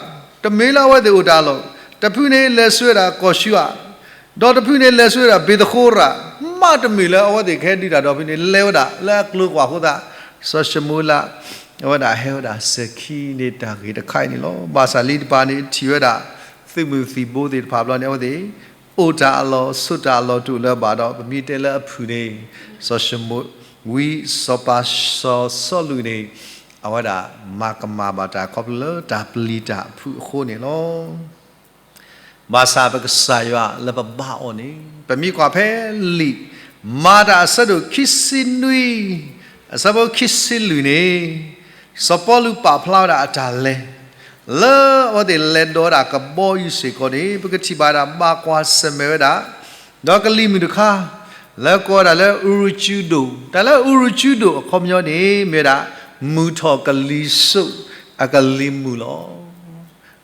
တမ့ၢ်လၢအဝဲသ့ၣ်အိၣ်တၢ်အလီၢ်, တဖုန့ၣ်လဲၤဆူဝဲဒၣ်ကီၢ်ၡူအၤ, ဒီးတဖုန့ၣ်လဲၤဆူဝဲဒၣ်ဘ့ၤသဃိရး, မ့တမ့ၢ်လၢအဝဲသ့ၣ်ကဟဲဒုးတၢ်ဒီးဖဲန့ၣ် လဲၤဝဲဒၣ်လၢအကျိၤကွၢ်အဃိသတး စီၤၡမူၤအ့လး အဝဲဒၣ်ဟဲဝဲဒၣ်စဲၤခံန့ၢ်တၢ်ဂ့ၢ်တခါအံၤန့ၣ်လီၤ. ဘၣ်ဆၣ်လံတပၤန့ၣ် ထံၣ်ဝဲဒၣ် သုးမုၢ်သံၣ်ဘိသ့ၣ်တဖၣ်ဘျီန့ၣ် အဝဲသ့ၣ် အိၣ်တၢ်အလီၢ်ဆိးတၢ်အလီၢ်တအိၣ်လၢၤဘၣ်ဒီး ပမ့ၢ်တဲလၢအဖုၣ်န့ၣ် စီၤၡမူၤ ဝံစီၤပၤစီၤစီလူးန့ၣ် အဝဲဒၣ်မၤကမၣ်ဘၣ်တၢ်ခီဖျိလၢတၢ်ပျံၤတၢ်အဖုၣ်အဃိန့ၣ်လီၤ. ဘၣ်ဆၣ်ပကစၢ်ယွၤလၢပဘါအီၤန့ၣ် ပမ့ၢ်ကွၢ်ဖဲလံာ်မၤတၢ်အဆၢဒိၣ်ခံဆံနွံ အဆၢဖိခံဆံလွံၢ်န့ၣ် စီၤပီလူးပာ်ဖျါဝဲဒၣ်အတၢ်လဲၤ လၢအဝဲသ့ၣ်လဲၤဒိးဝဲဒၣ်ကဘီယူၤစ့ၢ်ကီးန့ၣ် ပကထံၣ်ဘၣ်ဒၣ်ဘၣ်ကွၢ်ဆၢၣ်မဲာ်ဝဲဒၣ် ဒီးကလံၤမုၢ်တခါ လၢကိးဝဲဒၣ်လၢအူရကၠူဒိၣ်, တၢ်လၢအူရကၠူဒိၣ်အခီပညီန့ၣ် မ့ၢ်ဝဲဒၣ် မုၢ်ထီၣ်ကလံၤစိးအကလံၤမုၢ်လီၤ.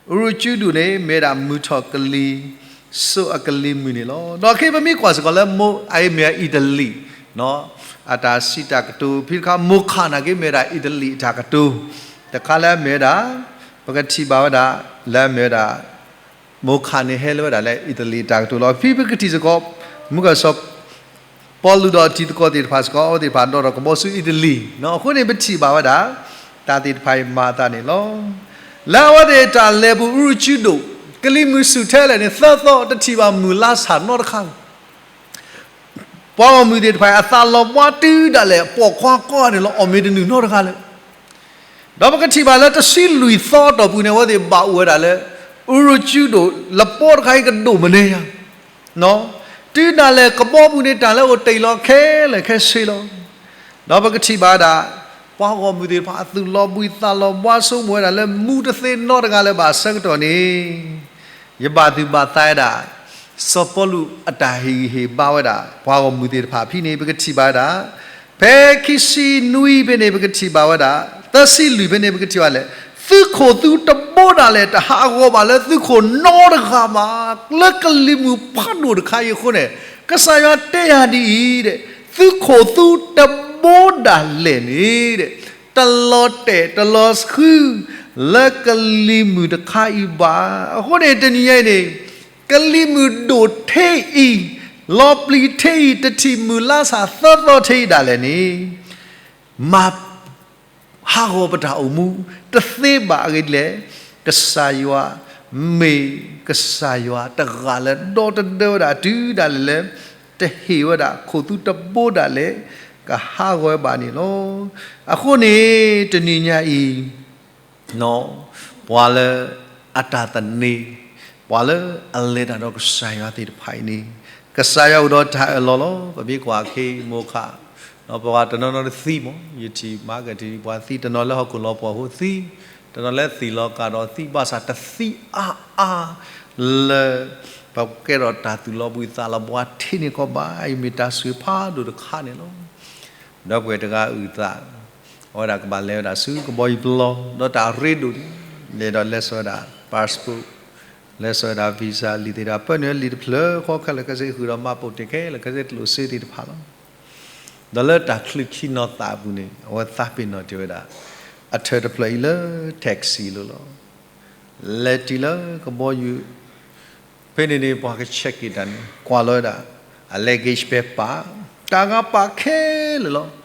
အူရကၠူဒိၣ်န့ၣ် မ့ၢ်ဝဲဒၣ်မုၢ်ထီၣ်ကလံၤစိးအကလံၤမုၢ်န့ၣ်လီၤ. ဒီးခဲအံၤပမ့ၢ်ကွၢ်စ့ၢ်ကီးလၢမိ အအံၤမ့ၢ်အအံၣ်တလံၣ် အတၢ်စံးတၢ်ကတိၤ ဖဲတခါ မိၤခၣ်နာ်က့မ့ၢ်ဝဲဒၣ်အံၣ်တလံၣ်အတၢ်ကတိၤ တခါလၢအမ့ၢ်ဝဲဒၣ် ပကထံၣ်ဘၣ်ဝဲဒၣ် လၢအမ့ၢ်ဝဲဒၣ် မိၤခၣ်န့ၣ်ဟဲလၢဝဲဒၣ်လၢအံၣ်တလံၣ်အတၢ်ကတိၤလီၤ. ဖဲပကထံၣ်စ့ၢ်ကီး မုၢ်ကစီၤ ပီလူးဒီးအတံၤသကိးသ့ၣ်တဖၣ်စ့ၢ်ကီး အဝဲသ့ၣ်တဖၣ်ဒီးထီၣ်ကဘီဆူအံၣ်တလံၣ် အဃိန့ၣ် ပထံၣ်ဘၣ်ဝဲဒၣ် တၢ်သ့ၣ်တဖၣ်အံၤမၤအသးန့ၣ်လီၤ. လၢအဝဲသ့ၣ်တၢ်လဲၤပူၤအူရကၠူဒိၣ် ကလံၤမုၢ်ဆူၣ်ထဲလဲၣ်န့ၣ် သၢသီတထံၣ်ဘၣ်မုၢ်လါဆၣ်နီတခါ ပှၤဂီၢ်မုၢ်သ့ၣ်တဖၣ်အံၤ အသးလီၤဘှါတုၤဒၣ်လဲာ် ပိာ်ခွါကီန့ၣ်လီၤ အီၣ်မ့ၤတနုာ်နီတဂၤလၢၤ. ဒီးပကထံၣ်ဘၣ်လၢတဆံလွံၢ်သီအတီၢ်ပူၤန့ၣ် အဝဲသ့ၣ်ဘၣ်အိၣ်ဝဲဒၣ်လၢ အူရကၠူဒိၣ် လပီတခါအံၤကဒိၣ်မနုၤညါ တုၤဒၣ်လဲာ်ကဘီပူၤန့ၣ် တၢ်လၢအိၣ်တ့ၢ်လီၤခဲလၢာ်ခဲဆ့လီၤ. ဒီးပကထံၣ်ဘၣ်ဝဲဒၣ် ပှၤဂီၢ်မုၢ်သ့ၣ်တဖၣ်အသူၣ်လီၤဘှံးသးလီၤဘှါဆိကမိၣ်ဝဲဒၣ်လၢမူတသ့နီတဂၤလၢၤဘၣ်အဆၢကတီၢ်န့ၣ် ယဘၣ်သူၣ်ဘၣ်သးဝဲဒၣ် စီၤပီလူးအတၢ်ဟ့ၣ်ဂံၢ်ဟ့ၣ်ဘါဝဲဒၣ် ပှၤဂီၢ်မုၢ်သ့ၣ်တဖၣ်ဖဲန့ၣ် ပကထံၣ်ဘၣ်ဝဲဒၣ် ဖဲခံဆံနွံဖဲန့ၣ် ပကထံၣ်ဘၣ်ဝဲဒၣ် သၢဆံလွံၢ်ဖဲန့ၣ် ပကထံၣ်ဘၣ်လဲၣ် သုးခိၣ်သူတဘိဒၣ်လဲာ် တဟးဂီၤဘၣ်လၢသုးခိၣ်နီတဂၤဘၣ် လၢကလံၤမုၢ်ဖးဒိၣ်တခါအံၤအဃိန့ၣ် ကစၢ်ယွၤတဲယၤဒ်အံၤ သုးခိၣ်သူတဘိဒၣ်လဲာ်န့ၣ် တလီၤတဲာ်တလီၤဆှု လၢကလံၤမုၢ်တခါအံၤဘၣ်. အဃိန့ၣ် တနံၤညါအံၤန့ၣ် ကလံၤမုၢ်ဒိၣ်ထဲအံၤ လီၤပျံၤထဲအံၤ တထံၣ်မုၢ်လါဆၣ်သၢသီထဲအံၤဒၣ်လဲာ်န့ၣ် မၤ ဟးဂီၤပတၢ်အိၣ်မူတသ့ဘၣ်အဂ့ၢ်ဒ်လဲၣ်, ကစၢ်ယွၤမ့ၢ်ကစၢ်ယွၤတဂၤလၢဒီတဒၢဝဲဒၣ်တုၤဒၣ်လဲာ်လၢ တဟ့ၣ်ဝဲဒၣ်ခိၣ်သူတဘိဒၣ်လဲာ် ကဟးဂီၤဝဲဘၣ်န့ၣ်လီၤ. အဃိန့ၣ် တနံၤညါအံၤ ပှၤလၢအတၢ်သန့ၤ, ပှၤလၢအလဲၤတၢ်ဒီးကစၢ်ယွၤသ့ၣ်တဖၣ်အံၤန့ၣ် ကစၢ်ယွၤအိၣ်ဒီးတၢ်အၢၣ်လီၤလီၤ. ပမ့ၢ်ကွၢ်ခဲအံၤမိၢ်ခၣ်, ပှၤတနီၤနီၤတသံမး, ယထံၣ်မၤကထံၣ် ပှၤသံတနီၤလၢဟီၣ်ခိၣ်လီၤပှီၢ်ဖိသံ, တနီၤလၢသံၣ်လီၤကၢ်ဒီးသံ ဘၣ်ဆၣ်တသံအါအါလၢ ပကဲထီၣ်တၢ်သူၣ်လီၤဘှံးသးလီၤဘှါထဲန့ၣ်ကီးဘၣ်. အံၤမ့ၢ်တၢ်ဆိၣ်ဂ့ၤဖးဒိၣ်တခါန့ၣ်လီၤ. ဒီပုၢ်ဝဲၢ်တဂၤအုၣ်သး, အဝဲဒၣ်ကဘၣ်လဲၤဝဲဒၣ်ဆူကဘီယူၤပျီ ဒီးတၢ်ရ့ဒိၣ်န့ၣ် လဲၤဒီးလဲၤစိာ်ဝဲဒၣ် passport, လဲၤစိာ်ဝဲဒၣ် visa လံာ်သ့ၣ်တဖၣ် ပၢနုာ်လံာ်တဖျၢၣ်ဃီခဲလၢာ်ခဲဆ့ ဃုာ်ဒီးမၤပိာ်တ့ၢ်ခဲလၢာ်ခဲဆ့ ကျိၣ်စ့သ့ၣ်တဖၣ်လီၤ. ဒီးလၢတၢ်ချုးခံနီၤသးအပူၤန့ၣ် အဝဲသးပ့ၤနီၣ်တ့ၢ်ဝဲဒၣ် အထၢၣ်တဖျၢၣ်အံၤလၢ taxi လီၤလီၤ. လဲၤတုၤလၢကဘီယူၤ ဖဲန့ၣ်န့ၣ် ပှၤက check က့ၤတၢ်န့ၣ် ကွၢ်လီၤဝဲဒၣ် အ luggage ပဲပာ်, တၢ်ဂၤပာ်ခဲလၢာ်လီၤ.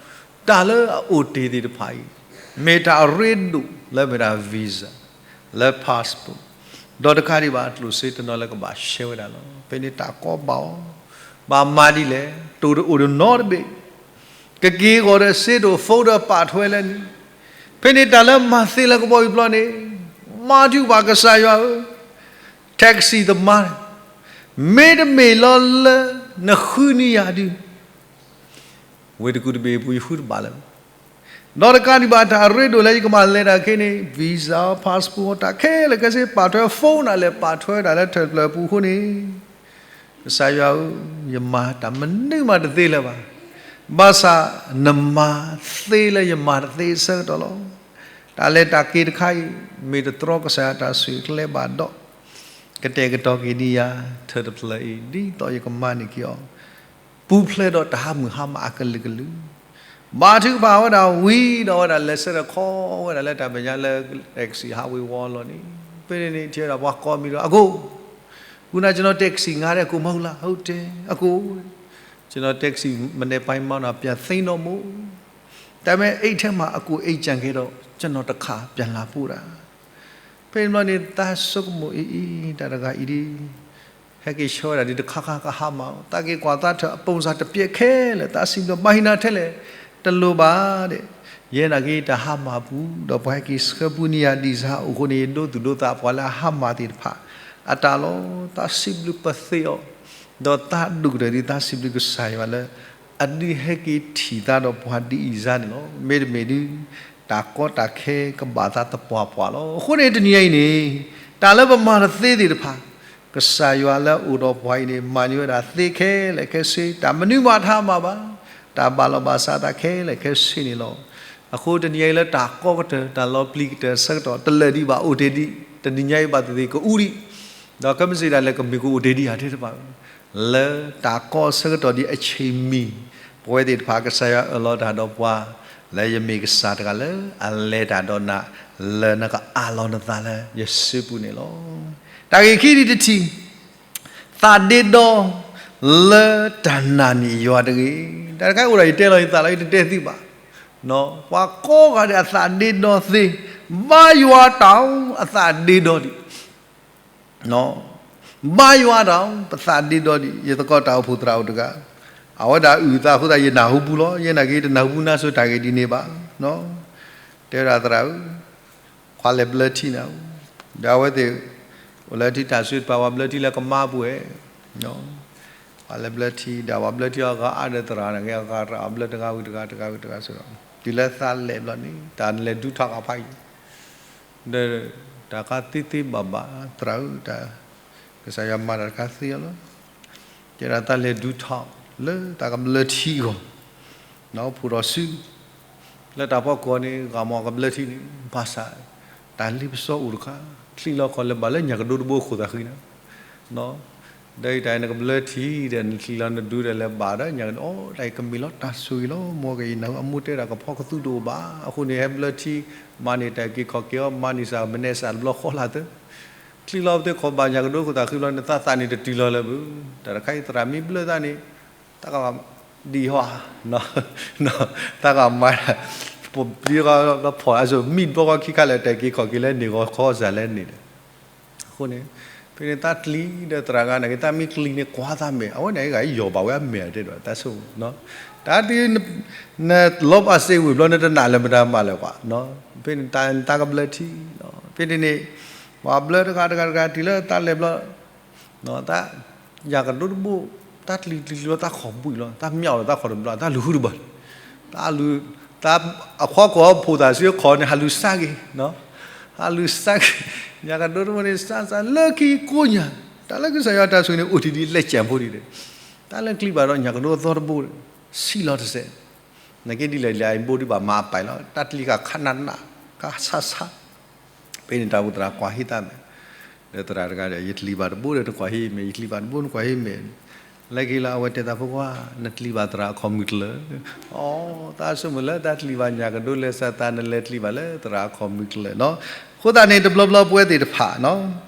တၢ်လၢအအိၣ်တ့ၢ်သ့ၣ်တဖၣ်အံၤ မ့ၢ်တၢ်အရ့ဒိၣ်လၢမ့ၢ်ဒၣ် visa, လၢ passport, ဒီးတကးဒံးဘၣ် ကျိၣ်စ့တနီၤလၢကဘၣ်ရှဲဝဲဒၣ်လီၤ. ဖဲန့ၣ်တၢ်ကီဘၣ်အီၤ, ဘၣ်မၤဒ်လဲၣ်, တိၣ်တအိၣ်တနီတဘ့ၣ် ကက့ၤဂီၤဒီးစ့ဒိၣ် phone ဒီးပာ်ထွဲလၢန့ၣ်, ဖဲန့ၣ်တၢ်လၢမၤသ့လၢကဘီယူၤပျီန့ၣ်, မၤဒုးဘၣ်ကစၢ်ယွၤဧၢ, taxi သမား, မ့တမ့ၢ်လီၤလၢနဃုန့ၢ်ယၤဒုး ဝ့ၢ်တကူၣ်တဘ့ၣ်အပူၤ ယဃုတဘၣ်လၢၤဘၣ်. ဒီးတကးဒံးဘၣ် တၢ်အရ့ဒိၣ်လၢယကဘၣ်လဲၤတၢ်ခဲန့ၣ် visa, passport တၢ်ခဲလၢာ်ခဲဆ့ ပာ်ထွဲ phone နၤလဲၣ် ပာ်ထွဲတၢ်လၢထၢၣ်တဖျၢၣ်အပူၤအဃိန့ၣ်, ကစၢ်ယွၤဧၢ, ယမၤတၢ်မနုၤမးတသ့လၢၤဘၣ်. ဘၣ်ဆၣ်နမၤသ့လၢယမၤတသ့အဆၢကတီၢ်လီၤ. တၢ်လဲၤတၢ်က့ၤတခါအံၤ မ့ၢ်တတြီကစၢ်ယွၤတၢ်ဆိၣ်ဂ့ၤကျဲဘၣ်ဒီး ကတဲာ်ကတီၤက့ၤဒံးယၤ ထၢၣ်တဖျၢၣ်အံၤ ဒ်သိးယကမၤန့ၢ်က့ၤအီၤ ပူၤဖျဲးဒီးတၢ်ဟးမုၢ်ဟါမးအကလုာ်ကလုာ်, ဘါထုကဖၣ်ဝဲဒၣ်ဝံၤဒီး အဝဲဒၣ်လဲၤဆၢထၢၣ်ခီဝဲဒၣ်လၢတၢ်မဲာ်ညါလၢ taxi ဟးဝ့ၤဝီၤလီၤန့ၣ်, ဖဲန့ၣ်န့ၣ် ထံၣ်ဝဲဒၣ်ပှၤကိးမံၤဒီး အကိ, ဝံၤနၤ ကျွန်တော် taxi ငှားတဲ့ကို မဟုတ်လား, ဟုတ်တယ် အကို, ကျွန်တော် taxi မနက်ပိုင်းမောင်းတာ ပြန်သိမ်းတော့မို့, ဒါပေမဲ့ အိတ်ထဲမှာ အကို အိတ်ကျန်ခဲ့တော့ ကျွန်တော်တစ်ခါ ပြန်လာပို့တာ. ဖဲန့ၣ်ဘျီန့ၣ် သးဆိကမိၣ်အံၤအံၤ တၢ်တဂၤအံၤဒ် ဟဲက့ၤဆှၢဝဲဒၣ်ဒ်တခါခါကဟါမၢ်, သးက့ၤကွၢ်သးထၢၣ်အ ပုံစံ တပျဲခဲလၢာ်, သးစံးဘျုး ဘၣ်ဟံးနၤထဲလဲၣ်, တလိၣ်ဘၣ်ဒီး, ယဲနာ်က့ၤတၢ်ဟါမၢ်အပူၤ, ဒီးပှၤဟဲက့ၤဆှၢပူၤန့ၢ်ယၤ ဒံၣ်စၢ်အိၣ်အဃိန့ၣ် ယဒိသူၣ်ဒိသးပှၤလၢအဟါမၢ်သ့ၣ်တဖၣ် အတၢ်လီၤ. သးစံးဘျုးပသ့အီၤ, ဒီးသးဒိၣ်ကတၢၢ်ဒ်သးစံးဘျုးကစၢ်ယွၤလၢ အဒုးဟဲက့ၤထံၣ်သးဒီးပှၤဒ်အံၤစါန့ၣ်လီၤ. မ့တမ့ၢ်ဒုး တၢ်ကီတၢ်ခဲကဘၣ်သးသပှၢ်ပှၢ်လီၤ. အဃိန့ၣ်တနံၤအံၤန့ၣ် တၢ်လၢပမၤတသ့သ့ၣ်တဖၣ် ကစၢ်ယွၤလၢအအိၣ်ဒီးပှၤအံၤန့ၣ် မၤန့ၢ်ဝဲဒၣ်သ့ခဲလၢာ်ခဲဆ့, တၢ်မနုၤမးတဟါမၢ်ဘၣ်, တၢ်ဘၣ်လီၤဘၣ်စးသးခဲလၢာ်ခဲဆ့န့ၣ်လီၤ. အဃိတနံၤအံၤလၢတၢ်ကီကတၢၢ် တၢ်လီၤပျံၤကတၢၢ်အဆၢကတီၢ် တလၢာ်ဒံးဘၣ်အိၣ်တ့ၢ်ဒံး, တနံၤညါအံၤဘၣ်သ့ၣ်သ့ၣ်ကအူဒံး, ဒီးကမ့ၢ်စံးဒၣ်လဲာ်ကမ့ၢ်ကအိၣ်တ့ၢ်ဒံးဧါထဲတဖၣ် လၢတၢ်ကီအဆၢကတီၢ်ဒ်အဆ့ၣ်မံၤ, ပဝဲသ့ၣ်တဖၣ်ကစၢ်ယွၤအၢၣ်လီၤတၢ်ဒီးပှၤ, လၢယမ့ၢ်ကစၢ်တဂၤလၢအလဲၤတၢ်ဒီးနၤ, လၢနကအးလီၤနသးလၢယစုပူၤန့ၣ်လီၤ. တၢ်ဂ့ၢ်ခံဒံးတထံၣ်, သးဒ့ဒီလၢတၢ်နာ်န့ၢ်ယွၤတဂ့ၤ. တၢ်တခါအိၣ်ဒီးယတဲလီၤယသးလီၤ ယတတဲသ့ဘၣ်. ပှၤကိးဂၤဒဲးအသးဒ့ဒီသ့, ဘါယွၤတၢ်အသးဒ့ဒီဒံး ဘါယွၤတၢ် ပသးဒ့ဒီဒံး, ယသကိးတၢ်အိၣ်ဖှိၣ်သရၣ်အိၣ်တဂၤ, အဝဲဒၣ်အုၣ်သးအဃိသတး ယနၢ်ဟူပူၤလီၤ, ယဲနာ်က့ၤတနၢ်ဟူပူၤနါစိၤတၢ်ဂ့ၢ်ဒ်န့ၣ်ဘၣ်, တဲဝဲဒၣ်သရၣ်ဧၢ, ခွါလဲၤဘျၢထံနၤ, ဒီးအဝဲသ့ၣ် အိၣ်လၢထံတၢ်ဆှၢတပၤ ပှၤဘျၢထံလၢကမါပူၤဝဲ ပှၤလဲၤဘျၢထံဒီး ပှၤဘျၢထံအီၤဂၤအါဒီးသရၣ်န့ၣ်ဂ့ၤ အဂၤတၢ်ဘျၢတဂၤဝံၤတဂၤ တဂၤဝံၤတဂၤစ့ၢ်ကီး, တုၤလၢသးလဲၤဘျီန့ၣ် တၢ်လဲၤဒုးထီၣ်ကဖးအံၤ, ဒီးတၢ်ခါသ့သ့ဘၣ်ဘၣ် သရၣ်ဧၢ, တၢ်ကစၢ်ယွၤမၤတၢ်တခါသ့အီၤလီၤ. ကဲဒၣ်တၢ်လဲၤဒုးထီၣ်လၢတၢ်ကဘျၢထံအဂီၢ်, ဖိးထီၣ်စု လၢတၢ်ဖီခိၣ်န့ၣ် ဂၤမ့ၢ်ကဘျၢထံန့ၣ် ဘၣ်ဆၣ် တၢ်လ့ပစီအိၣ်တခါ, ချံးလီၤခီၣ်လဲၤဘၣ်လၢညၣ်ကဒိတဘိအခိၣ်သးဃံန့ၣ်, ဒီးအံၤတၢ်နကဘျၢထံဒီး နချံးလီၤနဒုဒီးလဲၤဘၣ်ဒီးညၣ်ကဒိ အိၣ်တၢ်အံၤကမ့ၢ်လီၤတၢ်ဆိၣ်ဂ့ၤလီၤ မ်ကယံာ်နၢ်ဟူအမိၢ်တဲတၢ်ကဖီကသူတအိၣ်ဘၣ်, အဃိန့ၣ် ဟဲဘျၢထံ မၤန့ၢ်တၢ်က့ၤခီၣ်က့ၤအီၤ မၤန့ၢ်စၢ်မနုၤစၢ်တဘျီဃီလာ်သၢ ချံးလီၤပသ့ၣ်ခီၣ်ဘၣ်ညၣ်ကဒိခိၣ်သးဃံဘျီန့ၣ် သးသးန့ၣ်တတုၤလီၤလၢၤဘၣ်. တၢ်တခါအံၤသရၣ်မ့ၢ်ဘျၢသးန့ၣ် တၢ်ကဘၣ်ဒံးဟီဧါ, တၢ်ကဘၣ်မၤ ပပျံၤဃီလၢဖီၣ်အစိၤ မံၣ်တဘျီဃီခံခါလၢာ် တၢ်က့ၤခီၣ်က့ၤလၢန့ၣ်ဂီၤခီစၢ်လၢန့ၣ်ဒီး, အဃိန့ၣ် ဖဲန့ၣ်သးကျံၤဒီးသရၣ်ဂၤန့ၣ်က့ၤ သးမ့ၢ်ကျံၤန့ၣ်ကွၢ်သးမဲာ် အဝဲန့ၣ်ဂၤယီၤဘၣ်ဝဲအမဲာ်တဲဒီး သးဆိကမိၣ် တၢ်ဒ် နလီၤဘၣ်စ့ဝ့ၢ်ဘျီ နတနာ်လၢမတၤမၤလၢၤကွၢ်, ဖဲန့ၣ်တၢ်သးကဘျၢထံ, ဖဲန့ၣ်န့ၣ် ပှၤဘျၢတဂၤတဂၤတဂၤတုၤလၢသးလဲၤဘျီ တၢ်ညၣ်ကဒိတဘိ တၢ်ကျံၤကျံၤကျံၤလီၤ တၢ်ခီၣ်ဘှံးလီၤ တၢ်မၠးလီၤ တၢ်ခီၣ်တဘျီ တၢ်လူၤဟုတဘၣ်, တၢ်လူၤ တၢ်အဖီခိၣ်အဖိသၣ်စုခီၣ်န့ၣ် ဟးလူၤစါက့ၤ, ဟးလူၤစါက့ၤ, ညၣ်ကဒိတဘိန့ၣ် စါစါလၢခံကိးညၣ်, တၢ်လၢကစၢ်ယွၤတၢ်ဆိၣ်ဂ့ၤန့ၣ် အိၣ်ထံဒ်လဲၣ်ကၠၢ်ဖိဒံးဒီး, တၢ်လၢကျံၤဘၣ်ဒီးညၣ်ကဒိအသီတဘိ ဆံးလီၤတစဲး, နက့ဒ်လဲၣ်ဒ်လဲၣ် အံၤဘိဒ်ဘၣ်မၤအပာ်လီၤ တၢ်တလံၤဃာ်ခးနးနး ခးဆးဆး ဖဲန့ၣ်တၢ်အိၣ်သရၣ်ကွၢ်ဟ့ၣ်သးမဲာ်, ဒီးသရၣ်တဂၤဒီး ယတလံၤဘၣ်တဘိဒီးနကွၢ်ဟ့ၣ်မဲာ်, ယတလံၤဘၣ်တဘိနကွၢ်ဟ့ၣ်မဲာ်, လၢခံလၢအဝဲတဲသးဖိခွါ နတလံၤဘၣ်သရၣ်အခီၣ်မုၢ်ကျၢၤ, အိ သးဆိကမိၣ်လၢတၢ်တလံၤဘၣ်ညၣ်ကဒိလဲၤစၢၤသး နလဲၤတလံၤဘၣ်လၢသရၣ်အခီၣ်မုၢ်ကျၢၤနီၤ, အဃိသတးန့ၣ် တဘျီဘျီပဝဲသ့ၣ်တဖၣ်နီၤ,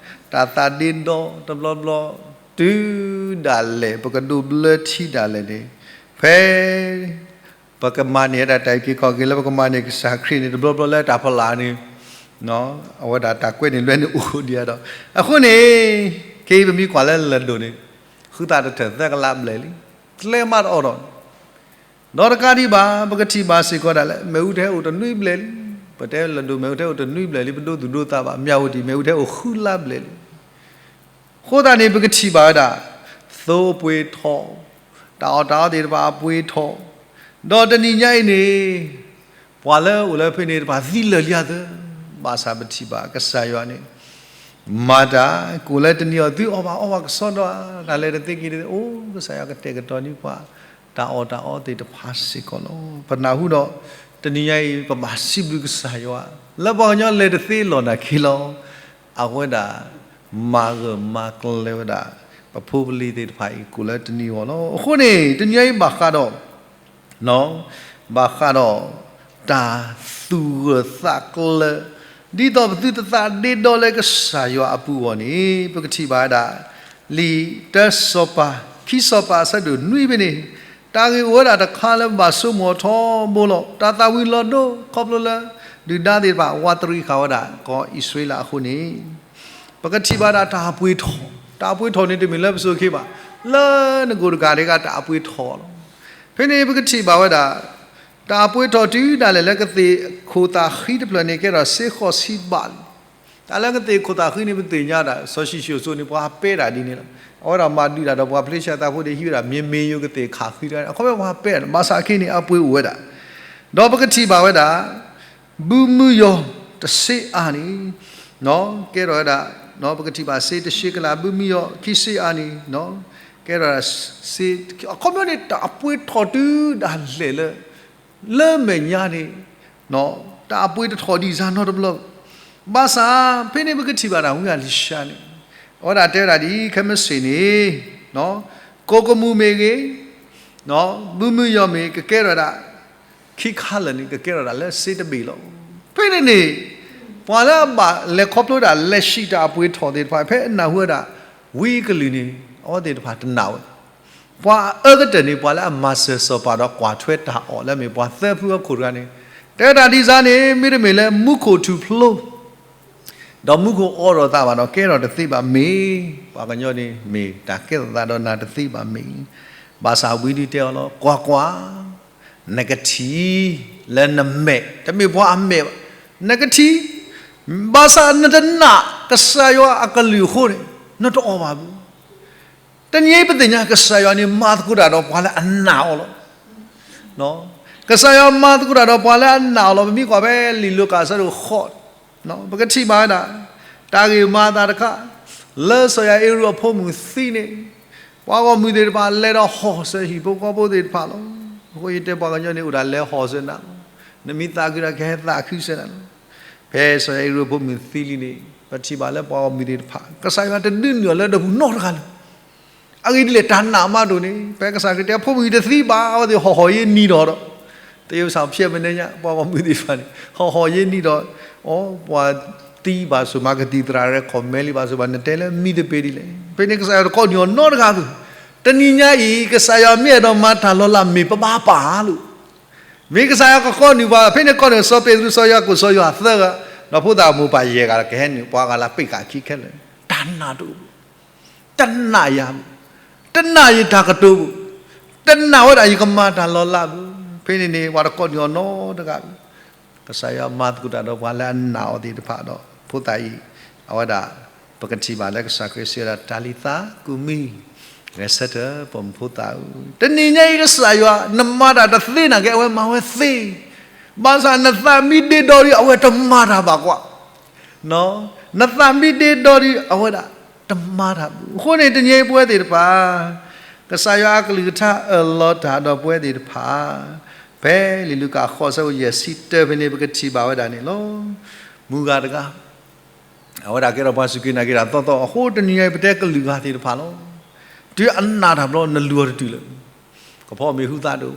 တၢ်သးဒ့ဒီတဘျီဘျီ တုၤဒၣ်လဲာ် ပကဒိးဘျၢထံဒၣ်လဲာ်န့ၣ်, ဖဲ ပကမၤန့ၢ်ဝဲဒၣ်တၢ်အုၣ်က့ၤခီၣ်က့ၤလၢပကမၤန့ၢ်ကစၢ်ခရံာ်န့ၣ် တဘျီဘျီလၢတၢ်ဖီလာ်န့ၣ်, အဝဲဒၣ်တၢ်ကွဲန့ၣ်လွဲန့ၣ်အိၣ်ဒံးဒီး, အဃိန့ၣ် ခဲအံၤပမ့ၢ်ကွၢ်လၢလၢၢ်ဒိၣ်န့ၣ်, ဃုသးတထၢၣ်သၢကလးဘျဲၣ်လံ, ကျဲမးတအိၣ်ဒီး, ဒီးတကးဒံးဘၣ် ပကထံၣ်ဘၣ်စ့ၢ်ကီးဒၣ်လဲာ် မ့ၣ်အူထဲအိၣ်တနွံဘျဲၣ်လံ, ပတဲလၢၢ်ဒိၣ်မ့ၣ်အူထဲအိၣ်တနွံဘျဲၣ်လံ ပဒိသူၣ်ဒိသးဘၣ် မၠၣ်ဝတံၣ်မ့ၣ်အူထဲအိၣ်ဃုလါဘျဲၣ်လံ အဃိသတးန့ၣ် ပကထံၣ်ဘၣ်ဝဲဒၣ် သိအပှ့ၤထီၣ်, တၢ်အီၣ်တၢ်အီသ့ၣ်တဖၣ်အပှ့ၤထီၣ်, ဒီးတနံၤညါအံၤန့ၣ်, ပှၤလၢအိၣ်လၢဖဲန့ၣ်တဖၣ်သံလၢာ်လံဧါသၢ, ဘၣ်ဆၣ်ပထံၣ်ဘၣ်ကစၢ်ယွၤန့ၣ်, မၤတၢ်ကိးလၢတနံၤအီၤ သုအီၣ်ဘၣ်အီဘၣ်ကစီဒီဧါ, တၢ်လဲၤတသ့က့ၤတသ့ အိၣ်ကစၢ်ယွၤကတဲာ်ကတီၤန့ၢ်ပှၤ, တၢ်အီၣ်တၢ်အီသ့ၣ်တဖၣ်စ့ၢ်ကီးလီၤ. ပနၢ်ဟူဒီး, တနံၤညါအံၤ ပဘၣ်စံးဘျုးကစၢ်ယွၤ, လၢပှၤကညီလဲၤတသ့လီၤနာ်က့လီၤ. အဝဲဒၣ် မၤဂၢၢ်မၤကျၢၤဝဲဒၣ် ပဖိပလံၤသ့ၣ်တဖၣ်အံၤ ကိးလၢတနံၤအီၤလီၤ. အဃိန့ၣ် တနံၤညါအံၤဘၣ်ဃးဒီး, ဘၣ်ဃးဒီး တၢ်သူၣ်ဂၢၢ်သးကျၢၤ, ဒ်သိးပသုတသးဒ့ဒီလၢကစၢ်ယွၤအပူၤအဂီၢ်န့ၣ် ပကထံၣ်ဘၣ်ဝဲဒၣ် လံာ်တၢစီၤပၤ, ခံစီၤပၤအဆၢဒိၣ်နွံဖဲန့ၣ်, တၢ်ဂ့ၢ်အိၣ်ဝဲဒၣ်တခါလၢပဘၣ်ဆိကမိၣ်ထီဘိလီၤ. တၢ်သၣ်ဝံၤလီၤဒိခီဖျိလၢ ဒုၣ်ဒါသ့ၣ်တဖၣ် ဝးတရံးဃာ်ဝဲဒၣ် ကီၢ်အံၣ်စရ့လးအဃိန့ၣ်, ပကထံၣ်ဘၣ်ဒၣ်တၢ်အပှ့ၤထီၣ်, တၢ်အပှ့ၤထီၣ်န့ၣ်တမ့ၢ်လၢပစိၤခ့ဘၣ်, လၢနကိးတဂၤဒဲးကတၢ်အပှ့ၤထီၣ်လီၤ. ဖဲန့ၣ်ပကထံၣ်ဘၣ်ဝဲဒၣ် တၢ်အပှ့ၤထီၣ်တုၤဒၣ်လဲာ်လၢကသ့ၣ်ခိၣ်သၣ်ဃံတဖျၢၣ်န့ၣ် ကဲထီၣ်စ့ဃီးဆံဘးလံ. တၢ်လၢကသ့ၣ်ခိၣ်သၣ်ဃံန့ၣ် ပသ့ၣ်ညါဒၣ် စီၤၡံၣ်ၡိၣ်စိန့ၣ် ပှၤဟးပဲဒၣ်ဒ်န့ၣ်လီၤ. အဝဲဒၣ်မၤဒုးတၢ်ဒီးပှၤဖလ့ၡသးဖိဒီး ဟံးဝဲဒၣ်မ့မ့ယိၤကသ့ၣ်ခးဃံတဂၤန့ၣ် အခီပညီပှၤဟးပဲဒၣ် ဘၣ်ဆၣ်အခဲအံၤန့ၣ် အပှ့ၤအိၣ်ဝဲဒၣ်, ဒီးပကထံၣ်ဘၣ်ဝဲဒၣ် ဘုမုယီၤတစ့အါန့ၣ်, ကဲထီၣ်ဝဲဒၣ်, ပကထံၣ်ဘၣ်စ့တစ့ကလး ဘုမုယီၤခံစ့အါန့ၣ်, ကဲထီၣ်ဒၣ်စ့, အခီပညီန့ၣ် တၢ်အပှ့ၤထီၣ်တုၤဒၣ်လဲာ်လၢ လၢမဲာ်ညါန့ၣ်, တၢ်အပှ့ၤတထီၣ်ဒံးစ့ၢ်နီတဘျီ, ဘၣ်ဆၣ် ဖဲန့ၣ်ပကထံၣ်ဘၣ်တၢ်ဝံအလံၤၡါန့ၣ်, အဝဲဒၣ်တဲဝဲဒၣ်ဒ်ခဲမုၢ်ဆ့ၣ်န့ၣ်, ကိးကမူၣ်မ့ၢ်ဂ့ၤ, ဘုမုယီၤမ့ၢ် ကကဲထီၣ်ဒၣ်, ခံခါလၢာ်န့ၣ် ကကဲထီၣ်ဒၣ်လၢစ့တဘ့ၣ်လီၤ. ဖဲန့ၣ်န့ၣ်, ပှၤလၢအဘၣ်လဲၤခီဖျိဒၣ် လဲၤဆံးတၢ်အပှ့ၤထီၣ်သ့ၣ်တဖၣ် ဖဲအနၢ်ဟူဝဲဒၣ် ဝံအကလုၢ်န့ၣ် အဝဲသ့ၣ်တဖၣ်တနာ်ဝဲ ပှၤအအၢကတၢၢ်န့ၣ် ပှၤလၢအမၤစၢၤစီၤပၤဒီးကွၢ်ထွဲတၢ်အီၣ်လၢအမ့ၢ်ပှၤသၢဖုအခိၣ်တဂၤန့ၣ်, တဲတၢ်ဒ်စ့ၢ်န့ၣ် မ့တမ့ၢ်လၢမူခိၣ်ထူၣ်ဖျိ ဒီးမူခိၣ်အိးထီၣ်သးဘၣ်ဒီး ကဲထီၣ်တသ့ဘၣ်မ့ၢ်, ပှၤကညီန့ၣ်မ့ၢ်တၢ်ကဲထီၣ်သးဒီးနၤတသ့ဘၣ်မ့ၢ်, ဘၣ်ဆၣ်ဝံဒုတဲအီၤလီၤ ကွၢ်ကွၢ်, နကထံၣ်, လၢနမဲာ်, တမ့ၢ်ပှၤအမဲာ်ဘၣ်, နကထံၣ်, ဘၣ်ဆၣ်နတနာ်ကစၢ်ယွၤအကလုၢ်အဃိန့ၣ်, နတအီၣ်ဘၣ်ဘၣ်. တနံၤအံၤပသ့ၣ်ညါကစၢ်ယွၤန့ၣ် မၤသကိးတၢ်ဒီးပှၤလၢအနာ်အီၤလီၤ. ကစၢ်ယွၤမၤသကိးတၢ်ဒီးပှၤလၢအနာ်အီၤလီၤ. ပမ့ၢ်ကွၢ်ဖဲလံာ်လူၤကၣ်အဆၢဒိၣ်ဃိး, ပကထံၣ်ဘၣ်ဝဲဒၣ် တၢ်ဂ့ၢ်မၤအသးတခါ, လၢစီၤယၤအ့ရူအဖိမုၣ်သံန့ၣ်, ပှၤဂီၢ်မုၢ်သ့ၣ်တဖၣ်လဲၤဒီးဟီၣ်စၢၤဟံၣ်ဖိဃီဖိသ့ၣ်တဖၣ်လီၤ. အဃိယတဲပှၤကညီန့ၣ် အိၣ်ဒၣ်လဲၤဟီၣ်စၢၤနၤလီၤ. နမ့ၢ်သးခုဒီးကဟဲသးခုစၢၤနၤလီၤ. ဖဲစီၤယၤအ့ရူအဖိမုၣ်သံလံန့ၣ် ပထံၣ်ဘၣ်လၢပှၤဂီၢ်မုၢ်သ့ၣ်တဖၣ် ကစၢ်ယွၤတဒုးနုာ်အီၤလၢဒၢးပူၤနီတဂၤလၢၤ. အဂ့ၢ်ဒ်လဲၣ် တၢ်နာ်မးဒိၣ်န့ၣ် ဖဲကစၢ်ခရံာ်တဲအဖိမုၣ်အံၤတသံဘၣ် အဝဲသ့ၣ်ဟီၣ်ဟီၣ်ယဲနံၤဒီးဒီး သယုၢ်စၢ်ဖျဲးမနုၤညါ ပှၤဂီၢ်မုၢ်သ့ၣ်တဖၣ်န့ၣ် ဟီၣ်ဟီၣ်ယဲနံၤဒီး အိ ပှၤသံဘၣ်ဆိၣ်မၤကသံၣ်သရၣ်ရဲၣ်ခီၣ်မဲလံဘၣ်ဆိၣ်ဘၣ် နတဲလၢမံသပ့ၤဒ်လဲၣ်. ဖဲန့ၣ်ကစၢ်ယွၤတကိးနုာ်အီၤနီတဂၤဘၣ်. တနံၤညါအံၤ ကစၢ်ယွၤမ့ၢ်အဲၣ်ဒိးမၤတၢ်လီၤလးမ့ၢ်ပဘၣ်ပာ်လီၤ. မ့ၢ်ကစၢ်ယွၤကကိးနုာ်ပှၤ ဖဲန့ၣ်ကိးနုာ်စီၤပ့းတရူး စီၤယၤကိာ် စီၤယိၤဟၣ်သၢဂၤ ဒီးဖိသၣ်မိၢ်ပၢ်ယဲၢ်ဂၤဒီးကဟဲနုာ် ပှၤဂၤလၢပ့ၢ်ဃာ်ခံခဲလၢာ် တၢ်နာ်တအိၣ်ဘၣ်. တနာ်ယၤဘၣ်. တနာ်ယတၢ်ကတိၤဘၣ်. တနာ်ဝဲဒၣ်ယကမၤတၢ်လီၤလးဘၣ်. ဖဲန့ၣ်န့ၣ် ပှၤတကိးနုာ်အီၤနီတဂၤဘၣ်. ကစၢ်ယွၤမၤသကိးတၢ်ဒီးပှၤလၢအနာ်အီၤသ့ၣ်တဖၣ်ဒီး ဖိသၣ်အံၤ အဝဲဒၣ် ပကထံၣ်ဘၣ်လၢကစၢ်ခရံာ်စံးဝဲဒၣ် တၤလံၤသး ကူမံၤ ဂဲၤဆၢထၢၣ် ပိာ်မုၣ်ဖိသၣ်ဧၢ. တနံၤညါအံၤကစၢ်ယွၤ နမၤတၢ်တသ့နာ်က့ အဝဲမၤဝဲသ့. ဘၣ်ဆၣ်နသးမ့ၢ်ဒ့ဒီဒံး အဝဲတမၤတၢ်ဘၣ်ကွၢ် နသးမ့ၢ်ဒ့ဒီဒံး အဝဲဒၣ်တမၤတၢ်ဘၣ်. အဃိန့ၣ် တနံၤအံၤပဝဲသ့ၣ်တဖၣ် ကစၢ်ယွၤအကလုၢ်ကထါအၢၣ်လီၤတၢ်ဒီးပဝဲသ့ၣ်တဖၣ် ဖဲ ဖဲလံာ်လူၤကၣ်ဃိးဆၢဖိယဲၢ်ဆံတၢဖဲန့ၣ် ပကထံၣ်ဘၣ်ဝဲဒၣ်န့ၣ်လီၤ. မုၣ်ဂၤတဂၤ အဝဲဒၣ်ကဲထီၣ်ပှၤစူၢ်က့ၤနာ်က့ၤတၢ်သီသီ အဃိတနံၤညါအံၤ ပတဲကလုာ်ဂၤသ့ၣ်တဖၣ်လီၤ. တုၤအနၢ်တၢ်ဘျီ နလုၢ်အီၤတတုၤလၢာ်, ကဖီမ့ၢ်ဟုသးဒိၣ်,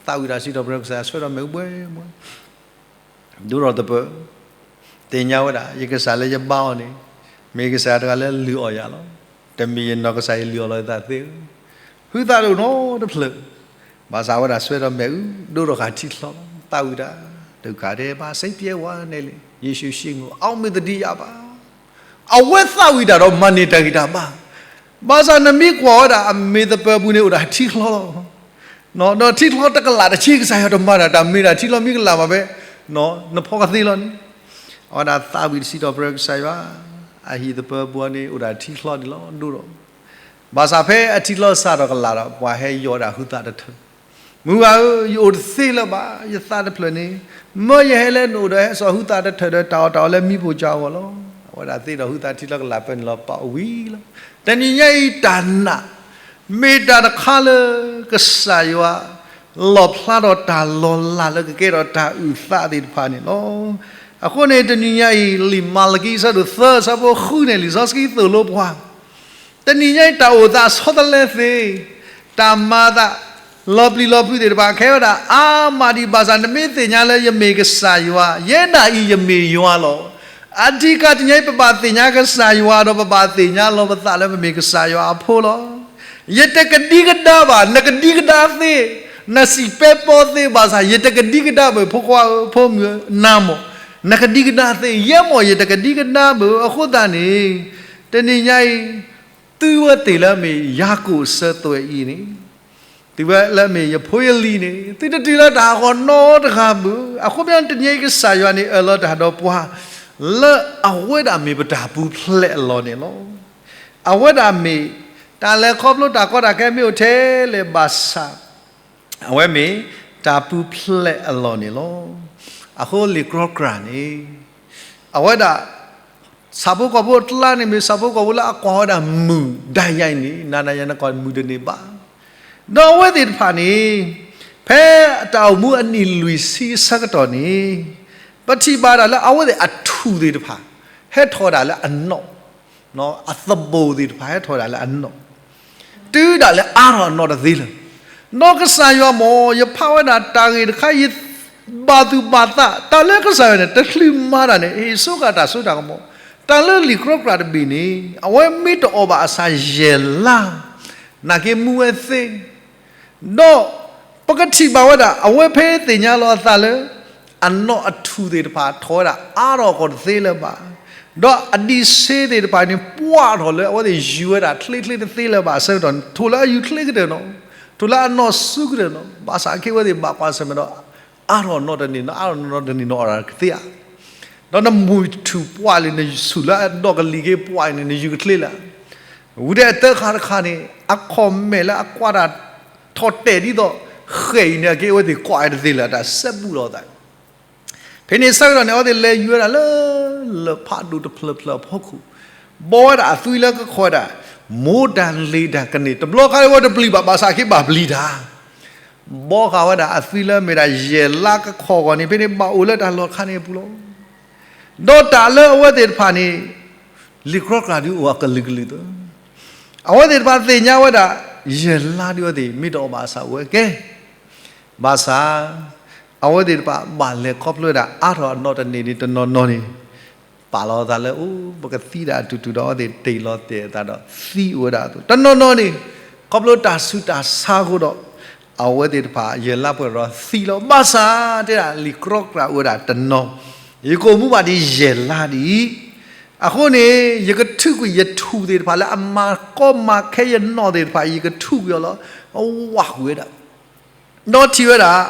သးဝံၣ်တၢ်စံးထီၣ်ပတြၢၤကစၢ်ယွၤ ဆှၢဒီးမ့ၣ်အူဘှဲဘှဲ ဒိဒီးသပၢၤ, သ့ၣ်ညါဝဲဒၣ် ယကစၢ်လၢယဘါအီၤန့ၣ် မ့ၢ်ကစၢ်ယွၤတဂၤလၢလုၢ်အီၣ်ယၤလီၤ. တမ့ၢ်ယနီၢ်ကစၢ်ယလုၢ်အီၣ်လီၤယသးသ့ဧၢ, ဟုသးဒိၣ်နီတဖျၢၣ်, ဘၣ်ဆၣ်အဝဲဒၣ်ဆှၢဒီးမ့ၣ်အူ ဒိဒီးဃာ်ထံချီလီၤ. သးဝံၣ်တၢ် ဒုက္ခသည်ပါ စိတ်ပျက်ဝါနဲ့ ယေရှုရှေ့ငို အောင်မွေးသတိရပါ အဝဲသးဝံၣ်တၢ်ဒီးမၤန့ၢ်တၢ်ဂံၢ်တၢ်ဘါ, ဘၣ်ဆၣ်နမ့ၢ်ကွၢ်ဝဲဒၣ်အမ့ၢ်သပၢၤပူၤန့ၣ် အိၣ်ဒၣ်ထံချီလီၤ. ဒီးထံချီတကလးတဆံ ကစၢ်ယွၤတမၤတၢ် တၢ်မ့ၢ်ဒၣ်ထံချီမ့ၢ်ကလးဘၣ်ဖဲ နဖီကသ့လီၤန့ၣ်, အဝဲဒၣ်သးဝံၣ်တၢ်စံးထီၣ်ပတြၢၤကစၢ်ယွၤ, အဟံၣ်သပၢၤပူၤန့ၣ် အိၣ်ဒၣ်ထံချီန့ၣ်လီၤ ဒိဒီး, ဘၣ်ဆၣ်ဖဲအထံချီစးထီၣ်ကလးဒီး ပှၤဟဲယီၢ်ဒၣ်ဟုသးတထၢၣ်, မုၢ်ဂၤဧၢ, ယအိၣ်တသ့လၢၤဘၣ်, ယသးတဖျၢၣ်န့ၣ်, မၢယဟဲလၢနအိၣ်ဒီးဟဲစိာ်ဟုသးတထၢၣ်ဒီး တၢ်အီၣ်တၢ်အီလၢမံဖိကၠီအဂီၢ်လီၤ. အဝဲဒၣ်သ့ဒီးဟုသးထံလီၤကလးဖဲန့ၣ်လီၤ ပာ်ဝံၤလီၤ. တနံၤညါအံၤတၢ်နာ် မ့ၢ်တၢ်တခါလၢ ကစၢ်ယွၤ လီၣ်ဖျါထီၣ်တၢ်လီၤလးလၢကကဲထီၣ်တၢ်အုၣ်သးသ့ၣ်တဖၣ်န့ၣ်လီၤ. အဃိန့ၣ် တနံၤညါအံၤ လံာ်မၤလကံဆၢဒိၣ်သၢဆၢဖိဃုန့ၣ် လံာ်စီဆှံသိၣ်လိပှၤ တနံၤညါအံၤတၢ်အိၣ်သးဆီတလဲသ့, တၢ်မၤသး လီၤပျံၤလီၤဖုးသ့ၣ်တဖၣ် ခဲဝဲဒၣ်အါမးဒံးဘၣ်ဆၣ် နမ့ၢ်သ့ၣ်ညါလၢယမ့ၢ်ကစၢ်ယွၤ, ယဲဒၣ်အံၤယမ့ၢ်ယွၤလီၤ. အဓိကတနံၤညါအံၤ ပဘၣ်သ့ၣ်ညါကစၢ်ယွၤဒီး ပဘၣ်သ့ၣ်ညါလီၤပသးလၢပမ့ၢ်ကစၢ်ယွၤအဖိလီၤ. ယတကဒံကဒါဘၣ်, နကဒံကဒါသ့, နစံးပဲပီသ့ဘၣ်ဆၣ် ယတကဒံကဒါဘၣ် ဖိခွါဧၢ ဖိမုၣ်ဧၢ နၤမ့ၢ်, နကဒံကဒါသ့, ယဲမ့ၢ် ယတကဒံကဒါဘၣ် အဃိသတးန့ၣ် တနံၤညါအံၤ သုဝဲသ့ၣ်လၢအမ့ၢ်ယၤကိာ်စၢၤသွဲၣ်အံၤန့ၣ်, သုဝဲလၢအမ့ၢ်ယဖိယလံၤန့ၣ် သုတတုၤလၢတၢ်ဟးဂီၤနီတဂၤဘၣ်. အဃိပညီတနံၤအံၤ ကစၢ်ယွၤန့ၣ် အၢၣ်လီၤတၢ်ဒီးပှၤ လၢအဝဲဒၣ်မ့ၢ်ပတၢ်ပူၤဖျဲးအလီၢ်န့ၣ်လီၤ. အဝဲဒၣ်မ့ၢ် တၢ်လဲၤခီဖျိတၢ်ကီတၢ်ခဲမ့ၢ်အိၣ်ထဲလဲၣ်ဘၣ်ဆၣ် အဝဲမ့ၢ်တၢ်ပူၤဖျဲးအလီၢ်န့ၣ်လီၤ. အဃိလံာ်ကြီကြာ်န့ၣ် အဝဲဒၣ် ဆၣ်ဖိကီၢ်ဖိအကျါန့ၣ်မ့ၢ် ဆၣ်ဖိကီၢ်ဖိလၢအကွၢ်ဝဲဒၣ်မုၢ်ဒၣ်ယၤအံၤန့ၣ် နၤနၤယၤနကွၢ်မုၢ်တန့ၢ်ဘၣ်. ဒီးအဝဲသ့ၣ်တဖၣ်န့ၣ် ဖဲတၢ်အိၣ်မူအနံၣ်လွံၢ်ဆံအဆၢကတီၢ်န့ၣ် ပထံၣ်ဘၣ်ဒၣ်လၢအဝဲသ့ၣ်အထူၣ်သ့ၣ်တဖၣ် ဟဲထီၣ်ဝဲဒၣ်လၢအနီၣ် အသဘိၣ်သ့ၣ်တဖၣ်ဟဲထီၣ်ဝဲဒၣ်လၢအနီၣ်, တုၤဒၣ်လဲာ်အါထီၣ်အနီၣ်တသ့လၢၤ. ဒီးကစၢ်ယွၤမ့ၢ် ယဖးဝဲဒၣ်တၢ်ဂ့ၢ်တခါ ယဘၣ်သူၣ်ဘၣ်သး တၢ်လၢကစၢ်ယွၤန့ၣ် တချုးမၤတၢ်န့ၣ် ဟ့ၣ်စိဃာ်တၢ်စိတၢ်ကမီၤ, တၢ်လၢလံာ်ကြီကြာ်တဘ့ၣ်န့ၣ် အဝဲမ့ၢ်တအီၣ်ဘၣ်အစၢ်ယဲၢ်လါ နာ်က့မူဝဲသ့ ဒီးပကထံၣ်ဘၣ်ဝဲဒၣ် အဝဲဖဲသ့ၣ်ညါလီၤအသးလၢ အနီၣ်အထူၣ်သ့ၣ်တဖၣ်ထီၣ်ဝဲဒၣ်အါထီၣ်ကီၢ်တသ့လၢၤဘၣ်, ဒီးအဒံးဆ့သ့ၣ်တဖၣ်န့ၣ် ပှၢ်ထီၣ်လၢအဝဲသ့ၣ်ယူၤဝဲဒၣ်ချ့ချ့တသ့လၢၤဘၣ်အဆၢကတီၢ်န့ၣ် ထိၣ်လၢအယူၤချ့ကတၢၢ်နီၤ, ထိၣ်လၢအနီၣ်ဆူကတၢၢ်နီၤ, ဘၣ်ဆၣ်ခဲအံၤအဝဲသ့ၣ်ဘၣ်ကွၢ်ဆၢၣ်မဲာ်ဒီး အါထီၣ်နီၣ်တန့ၢ်နီၤ အါထီၣ်နီၣ်တန့ၢ်နီၤ အီၣ်တၢ်ကသ့ဧါ ဒီးနမုၢ်ထူၣ်ပှၢ်လံ နဆူၣ်လၢအဒီကလံၤက့ၤပှၢ်အံၤန့ၣ် နယူၤကချ့လၢ်, ဝံၤဒီးအသၢခါတခါန့ၣ် အခီၣ်မဲာ်လၢအကွၢ်တၢ်ထီၣ်တဲာ်ဒ်သိး ဃဲၣ်အံၤန့ၣ် အက့ၢ်အဝဲသ့ၣ်ကွၢ်အီၤတသ့လၢၤ တၢ်စဲဘူးလိာ်သး ဖဲန့ၣ်ဆၢကတီၢ်န့ၣ် အဝဲသ့ၣ်လဲၤယူၤဝဲဒၣ်လၢ လၢၢ်ဖးဒိၣ်တဖျၢၣ်ဖျၢၣ်အဖီခိၣ်, ဘီဝဲဒၣ်အသွံလၢကခီၣ်ဝဲဒၣ် မိၢ်တၢ်လ့ၤတၢ်ကန့ၢ် တဘျီခါအဝဲတပျံၤဘၣ် ဘၣ်ဆၣ်က့ၤဘၣ်ပျံၤတၢ် ဘီဃာ်ဝဲဒၣ်အသွံလၢမ့ၢ်ဒၣ်ယဲၢ်လါကခီၣ်အဂီၢ်န့ၣ် ဖဲန့ၣ်ဘၣ်အိၣ်လၢတၢ်လီၢ်တခါန့ၣ်အပူၤလီၤ. ဒီးတၢ်လၢအဝဲသ့ၣ်တဖၣ်န့ၣ် လံာ်ကြီကြာ်ဒုးအိၣ်အကလုာ်ကလုာ်သၢ, အဝဲသ့ၣ်တဖၣ်သ့ၣ်ညါဝဲဒၣ် ယဲၢ်လါဒုးအဝဲသ့ၣ် မ့ၢ်တအီၣ်ဘၣ်အစၢ်အိၣ်ဝဲကဲ ဘၣ်ဆၣ် အဝဲသ့ၣ်တဖၣ်ဘၣ်လဲၤခီဖျိဝဲဒၣ်အါထီၣ်အနီၣ်တန့ၢ်န့ၣ် တနီၤနီၤန့ၣ် ပာ်လီၤအသးလၢအိၣ် ပကသံဒၣ်အတူၢ်တူၢ်ဒီး အဝဲသ့ၣ်တ့ၢ်လီၤတဲာ်အသးဒီးသံအိၣ်ဝဲဒၣ်အသိး တနီၤနီၤန့ၣ် ခီဖျိတၢ်ဆူးတၢ်ဆါအဃိဒီး အဝဲသ့ၣ်တဖၣ်ယဲၢ်လါပှဲၤဒီးသံလီၤ. ဘၣ်ဆၣ်တဲဒၣ်လံာ်ကြီကြာ်အိၣ်ဝဲဒၣ်တနီၤ ယကအိၣ်မူဘၣ်ဒ်ယဲၢ်လါဒ်အံၤ, အဃိန့ၣ် ယကထုးကွံာ်ယထူၣ်သ့ၣ်တဖၣ်လၢအမၤကီမၤခဲယနီၣ်သ့ၣ်တဖၣ် ယကထုးကွံာ်အီၤလီၤ. ဝၢ်ကွံာ်ဝဲဒၣ် ဒီးထံၣ်ဝဲဒၣ်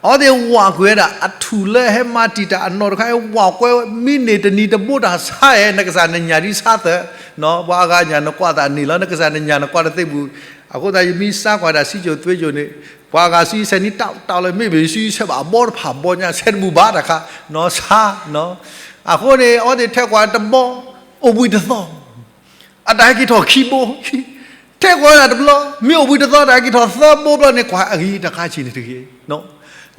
အဝဲသ့ၣ်ဝၢ်ကွံာ်ဝဲဒၣ် အထူၣ်လၢဟဲမၤတံာ်တာ်အနီၣ်တခါ ဝၢ်ကွံာ်ဝဲ မ့ၢ်န့ၢ်တနံၤတဘိတၢ်ဆါဧါ နကစၢ်နညၣ်ဒ်ဆါသၢ, ပှၤအါဂၤညၣ်နကွၢ်သးန့ၣ်လီၤ နကစၢ်နညၣ်နကွၢ်တသ့ဘူး, အဃိသတးယမ့ၢ်စါကွၢ်ဒၣ်စံကၠိၣ်သွ့ကၠိၣ်န့ၣ် ပှၤအါဂၤဆူယဆဲးန့ၣ် တၢ်တၢ်လၢမ့ၢ်ဘၣ်ဆူယဆဲးဘၣ်အဘီတဖၣ်ဘီညါ ဆဲးတဘူးဘၣ်တခါ နီၢ်ဆါ အဃိန့ၣ် အဝဲသ့ၣ်ထဲကွၢ်တဘီ အိၣ်ဘှံးတသီ အတၢ်ဟဲက့ၤထီၣ်ခံဘိခံ ထဲကွၢ်ဝဲဒၣ်တဘျီ, မ့ၢ်အိၣ်ဘှံးတသီတၢ်က့ၤထီၣ်သၢဘိဘျီန့ၣ် ကွၢ်အဂ့ၤတခါဆံးန့ၣ်တဂ့ၤ.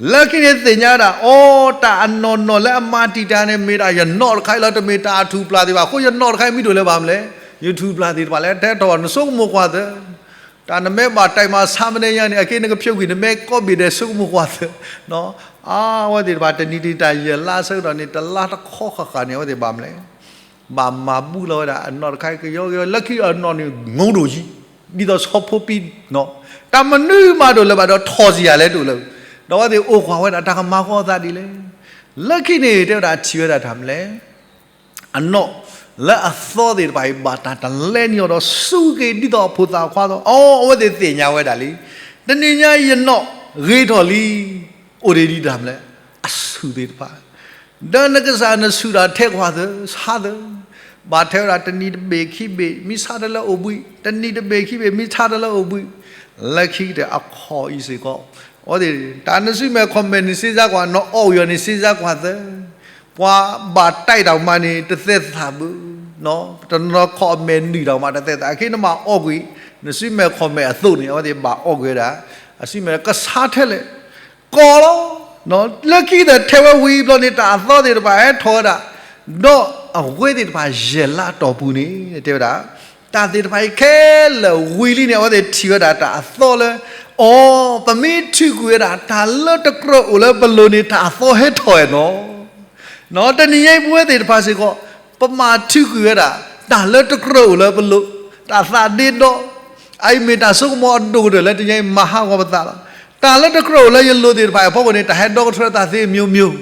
လၢခံန့ၣ်သ့ၣ်ညါဝဲဒၣ် အိ တၢ်အနီၢ်နီၢ်လၢအမၤတံာ်တာ်န့ၣ် မ့ၢ်ဒၣ်ယနီၣ်တခါအံၤလီၤ, တမ့ၢ်တၢ်အထူၣ်ပျၢ်သ့ၣ်တဖၣ်. အဃိယနီၣ်တခါအံၤမ့ၢ်ဒိၣ်လၢၤဘၣ်မနုၤလဲၣ်, ယထူၣ်ပျၢ်သ့ၣ်တဖၣ်လၢထဲထီၣ်ဘၣ် နဆိကမိၣ်ကွၢ်သၢ တၢ်နမ့ၢ်ဘၣ်တဲမၤဆါမနုၤညါန့ၣ် အက့နကဖျိကွံာ် နမ့ၢ်ကိးဘ့ၣ်ဒဲး ဆိကမိၣ်ကွၢ်သၢ. အဝဲသ့ၣ်တဖၣ် တနံၤတနံၤတၢ်ယဲၢ်လါဆၢကတီၢ်န့ၣ် တလါတခီဃၣ်ဃၣ်န့ၣ် အဝဲသ့ၣ်ဘၣ်မနုၤလဲၣ် ဘၣ်မၤဘူၣ်လီၤဝဲဒၣ်အနီၣ်တခါအံၤ ကယီကယီ လၢခံအနီၣ်န့ၣ် ငိဒိၣ်ယံၤ ဒ်သိးဆီဖိပံ, တၢ်မနုၤမးတအိၣ်လၢၤဘၣ်ဒီး ထီၣ်စံယၤလဲၣ်တအိၣ်လၢၤ. ဒီးအဝဲသ့ၣ်အိၣ်ကွၢ်ဝဲဒၣ် တၢ်ကမၤဃီအသးဒ်လဲၣ်. လၢခံန့ၣ် တဲဝဲဒၣ်ထံၣ်ဝဲဒၣ်တၢ်မနုၤလဲၣ် အနီၣ်လၢအသီသ့ၣ်တဖၣ်အံၤ ဘၣ်တၢ်တလဲန့ၢ်အီၤဒီး စူၢ်က့ၤဒ်သိးအဖိသၣ်ခွါသီ, အိ အဝဲသ့ၣ်သ့ၣ်ညါဝဲဒၣ်လံ, တနံၤညါအံၤယနီၣ်ဂ့ၤထီၣ်လံ, အိၣ်ဒံးဒ်တၢ်မနုၤလဲၣ် အဆူၣ်သ့ၣ်တဖၣ် ဒီးနကစၢ်နဆူၣ်တၢ်ထဲကွၢ်သၢ ဆါသၢ, ဘၣ်ထဲဝဲဒၣ်တနံၤတဘ့ၣ်ခံဘ့ၣ် မ့ၢ်ဆါတၢ်လၢအိၣ်ဘှံး, တနံၤတဘ့ၣ်ခံဘ့ၣ် မ့ၢ်ဆါတၢ်လၢအိၣ်ဘှံး, လၢခံကတၢၢ်အခီၣ်အံၤစ့ၢ်ကီး, အဝဲသ့ၣ် တၢ်နစုမဲာ်ခီၣ်မဲာ်န့ၣ်စ့စါကွၢ်, နအီၣ်ဝံၤအီၤန့ၣ်စ့စါကွၢ်သၢ, ပှၤဘၣ်တဲတၢ်မးန့ၣ် တသဲးသးဘၣ်, တနီၤခီၣ်မဲာ်နုာ်တၢ်မးတသဲးသး, အခဲနမၤအီၣ်ကွံာ် နစုမဲာ်ခီၣ်မဲာ်အသိးန့ၣ် အဝဲသ့ၣ်ဘၣ်အီၣ်ကွံာ်ဝဲဒၣ် အစုမဲာ်ကဆါထဲလဲၣ် ကီလီၤ. လၢခံဒီးထဲဝဲဝံၤဘျီန့ၣ် တၢ်အသီသ့ၣ်တဖၣ်ဟဲထီၣ်ဝဲဒၣ်, ဒီးအဝဲသ့ၣ်တဖၣ်ယဲၢ်လါအတီၢ်ပူၤန့ၣ် တဲဝဲဒၣ်, တၢ်သ့ၣ်တဖၣ်အံၤခဲလၢာ်ဝံၤလံန့ၣ် အဝဲသ့ၣ်ထံၣ်ဝဲဒၣ်တၢ်အသီလၢ, အိ ပမ့ၢ်ထုးကွံာ်ဝဲဒၣ် တၢ်လၢတကြၢးအိၣ်လၢပလိၤန့ၣ် တၢ်အသီဟဲထီၣ်ဝဲနီၤ တနံၤညါအံၤပဝဲသ့ၣ်တဖၣ်စ့ၢ်ကီး, ပမၤထုးကွံာ်ဝဲဒၣ် တၢ်လၢတကြၢးအိၣ်လၢပလိၤ, တၢ်သးဒ့ဒီ, အအံၤမ့ၢ်တၢ်ဆိကမိၣ်အဒိၣ်ကတၢၢ်လၢတနံၤညါအံၤမၤဟးဂီၤပသးလီၤ. တၢ်လၢတကြၢးအိၣ်လၢယလိၤသ့ၣ်တဖၣ်အံၤအဖီခိၣ်န့ၣ် တၢ်ဟဲဒီကထၢတၢ်သ့မျိုးမျိုး,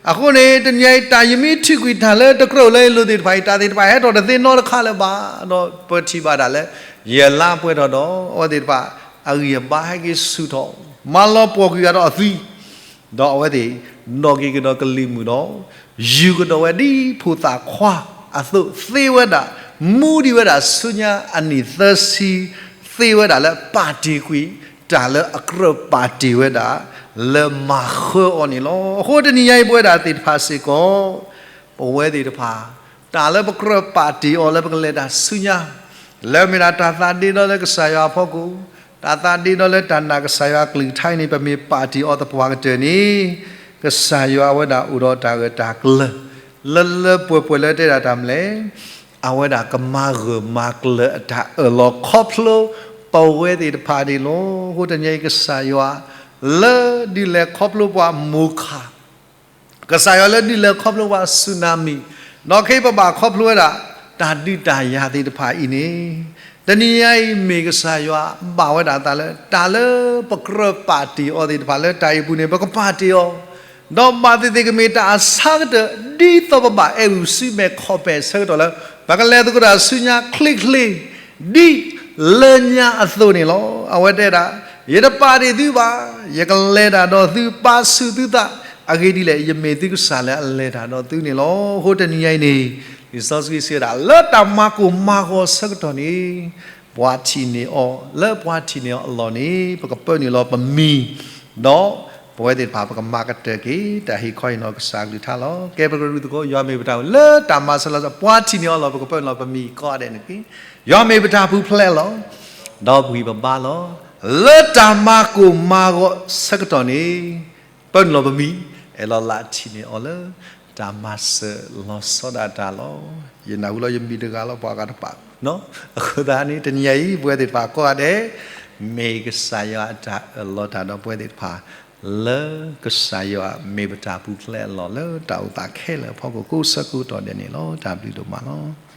အဃိန့ၣ် တနံၤညါအံၤ တၢ်ယမ့ၢ်ထုးကွံာ်တၢ်လၢတကြၢးအိၣ်လၢယလိၤသ့ၣ်တဖၣ်အံၤ တၢ်သ့ၣ်တဖၣ်ဟဲထီၣ်တသ့နီတခါလၢၤဘၣ်, ဒီးပထံၣ်ဘၣ်ဒၣ်လၢ ယဲၢ်လါပှဲၤထီၣ်ဒီး အဝဲသ့ၣ်တဖၣ် အဂံၢ်အဘါဟဲက့ၤဆူၣ်ထီၣ်, မၤလီၤပှီၢ်ကွံာ်ဂၤဒီးအသွံၣ်, ဒီးအဝဲသ့ၣ် နီၣ်က့ၤကဒီးကလံၤမုၢ်ဒီး ယူၤကဒီးဝဲဒ်ဖိသၣ်ခွါအသိး သ့ဝဲဒၣ်, မူဒံးဝဲဒၣ်ဆူညါအနံၣ်သၢဆံ, သ့ဝဲဒၣ်လၢပာ်တ့ၢ်ကွံာ် တၢ်လၢအကြၢးပာ်တ့ၢ်ဝဲဒၣ် လၢမၤဃၢအီၤန့ၣ်လီၤ. အဃိတနံၤညါအံၤပဝဲဒၣ်သ့ၣ်တဖၣ်စ့ၢ်ကီး, ပဝဲသ့ၣ်တဖၣ် တၢ်လၢပကြၢးပာ်တ့ၢ်အီၤလၢပကလဲၤတၢ်ဆူညါ, လၢမ့ၢ်ဒၣ်တၢ်သးဒ့ဒီလၢကစၢ်ယွၤအဖီခိၣ်, တၢ်သးဒ့ဒီလၢတၢ်နာ်ကစၢ်ယွၤအကလုၢ်ကထါအံၤန့ၣ် ပမ့ၢ်ပာ်တ့ၢ်အီၤသပှၢ်ကတၢၢ်န့ၣ်, ကစၢ်ယွၤအဝဲဒၣ်အိၣ်ဒီးတၢ်ဂၢၢ်တၢ်ကျၢၤ လၢလၢပှဲၤပှဲၤလၢတဲဒၣ်တၢ်မနုၤလဲၣ်, အဝဲဒၣ်ကမၤဂၢၢ်မၤကျၢၤအတၢ်အၢၣ်လီၤခီဖျိ ပဝဲသ့ၣ်တဖၣ်န့ၣ်လီၤ. အဃိတနံၤညါအံၤကစၢ်ယွၤ လၢဒုးလဲၤခီဖျိပှၤမိၢ်ခၣ် ကစၢ်ယွၤလၢဒုးလဲၤခီဖျိပှၤ tsunami, ဒီးခဲအံၤပဘၣ်ခီဖျိဝဲဒၣ် တၢ်ဒုးတၢ်ယၤသ့ၣ်တဖၣ်အံၤန့ၣ်, တနံၤညါအံၤမ့ၢ်ကစၢ်ယွၤဘၣ်ဝဲဒၣ်အသးလၢ တၢ်လၢပကြၢးပာ်တ့ၢ်အီၤသ့ၣ်တဖၣ်လၢတၢ်အံၤအပူၤန့ၣ် ပကပာ်တ့ၢ်အီၤ, ဒီးဘၣ်သ့ၣ်သ့ၣ်ကမ့ၢ်တၢ်အဆါကတၢၢ် ဒ်သိးပဘၣ်အဲၣ်ဝံၤဆူမဲာ်ခီၣ်ပဲာ်ဆၢကတီၢ်လၢ ပကလဲၤသကိးတၢ်ဆူညါချ့ချ့ ဒ်လၢညါအသိးန့ၣ်လီၤ. အဝဲတဲဒၣ်, ယတပာ်တ့ၢ်သုဘၣ်, ယကလဲၤတၢ်ဒီးသု ပာ်ဆူၣ်သုသး, အဂ့ၢ်ဒ်လဲၣ် ယမ့ၢ်သုကစၢ်လၢအလဲၤတၢ်ဒီးသုန့ၣ်လီၤ. အဃိတနံၤညါအံၤန့ၣ် လံာ်စီဆှံစံးဝဲဒၣ် လၢတၢ်မၤကိၢ်မၤဂီၤဆၢကတီၢ်န့ၣ် ပှၤထံၣ်န့ၢ်အီၤ, လၢပှၤထံၣ်န့ၢ်အီၤအလီၢ်န့ၣ် ပကပၢနုာ်လီၤပမံၤ, ဒီးပဝဲသ့ၣ်တဖၣ်ပကမၤကတၢၢ်က့ၤ တၢ်ဟ့ၣ်ခီဟ့ၣ်နီၤကစၢ်အကလုၢ်ကထါလီၤ. ကဲပကရူၢ်သကိး ယွၤမ့ၢ်ပတၢ် လၢတၢ်မၤစၢၤလီၤ ပှၤထံၣ်န့ၢ်အီၤလီၢ် ပကပၢနုာ်လီၤပမံၤကိးဂၤဒဲးန့ၣ်တက့ၢ်. ယွၤမ့ၢ်ပတၢ်ပူၤဖျဲးအလီၢ်, ဒီးပဂံၢ်ပဘါလီၤ. လၢတၢ်မၤကိၢ်မၤဂီၤဆၢကတီၢ်န့ၣ် ပၢနုာ်လီၤပမံၤ, အဲၣ်လီၤလၢထံၣ်န့ၢ်အီၤလၢ တၢ်မၤစၢၤလီၤဆီဒၣ်တၢ်လီၤ. ယနၢ်ဟူလီၤယမံၤတဂၤလီၤ ပှၤဂၤတပာ်, အဃိသတးန့ၣ် တနံၤညါအံၤ ပဝဲသ့ၣ်တဖၣ်ကိးဂၤဒဲး မ့ၢ်ကစၢ်ယွၤအတၢ်အၢၣ်လီၤတၢ်ဒီးပဝဲသ့ၣ်တဖၣ် လၢကစၢ်ယွၤမ့ၢ်ပတၢ်ပူၤဖျဲးအလီၢ် လၢတၢ်အိၣ်သးခဲလၢာ်အဖီခိၣ် ကိးဆၢကိးကတီၢ်ဒဲးန့ၣ်လီၤ. တၢ်ဘျုးဒိၣ်မးလီၤ.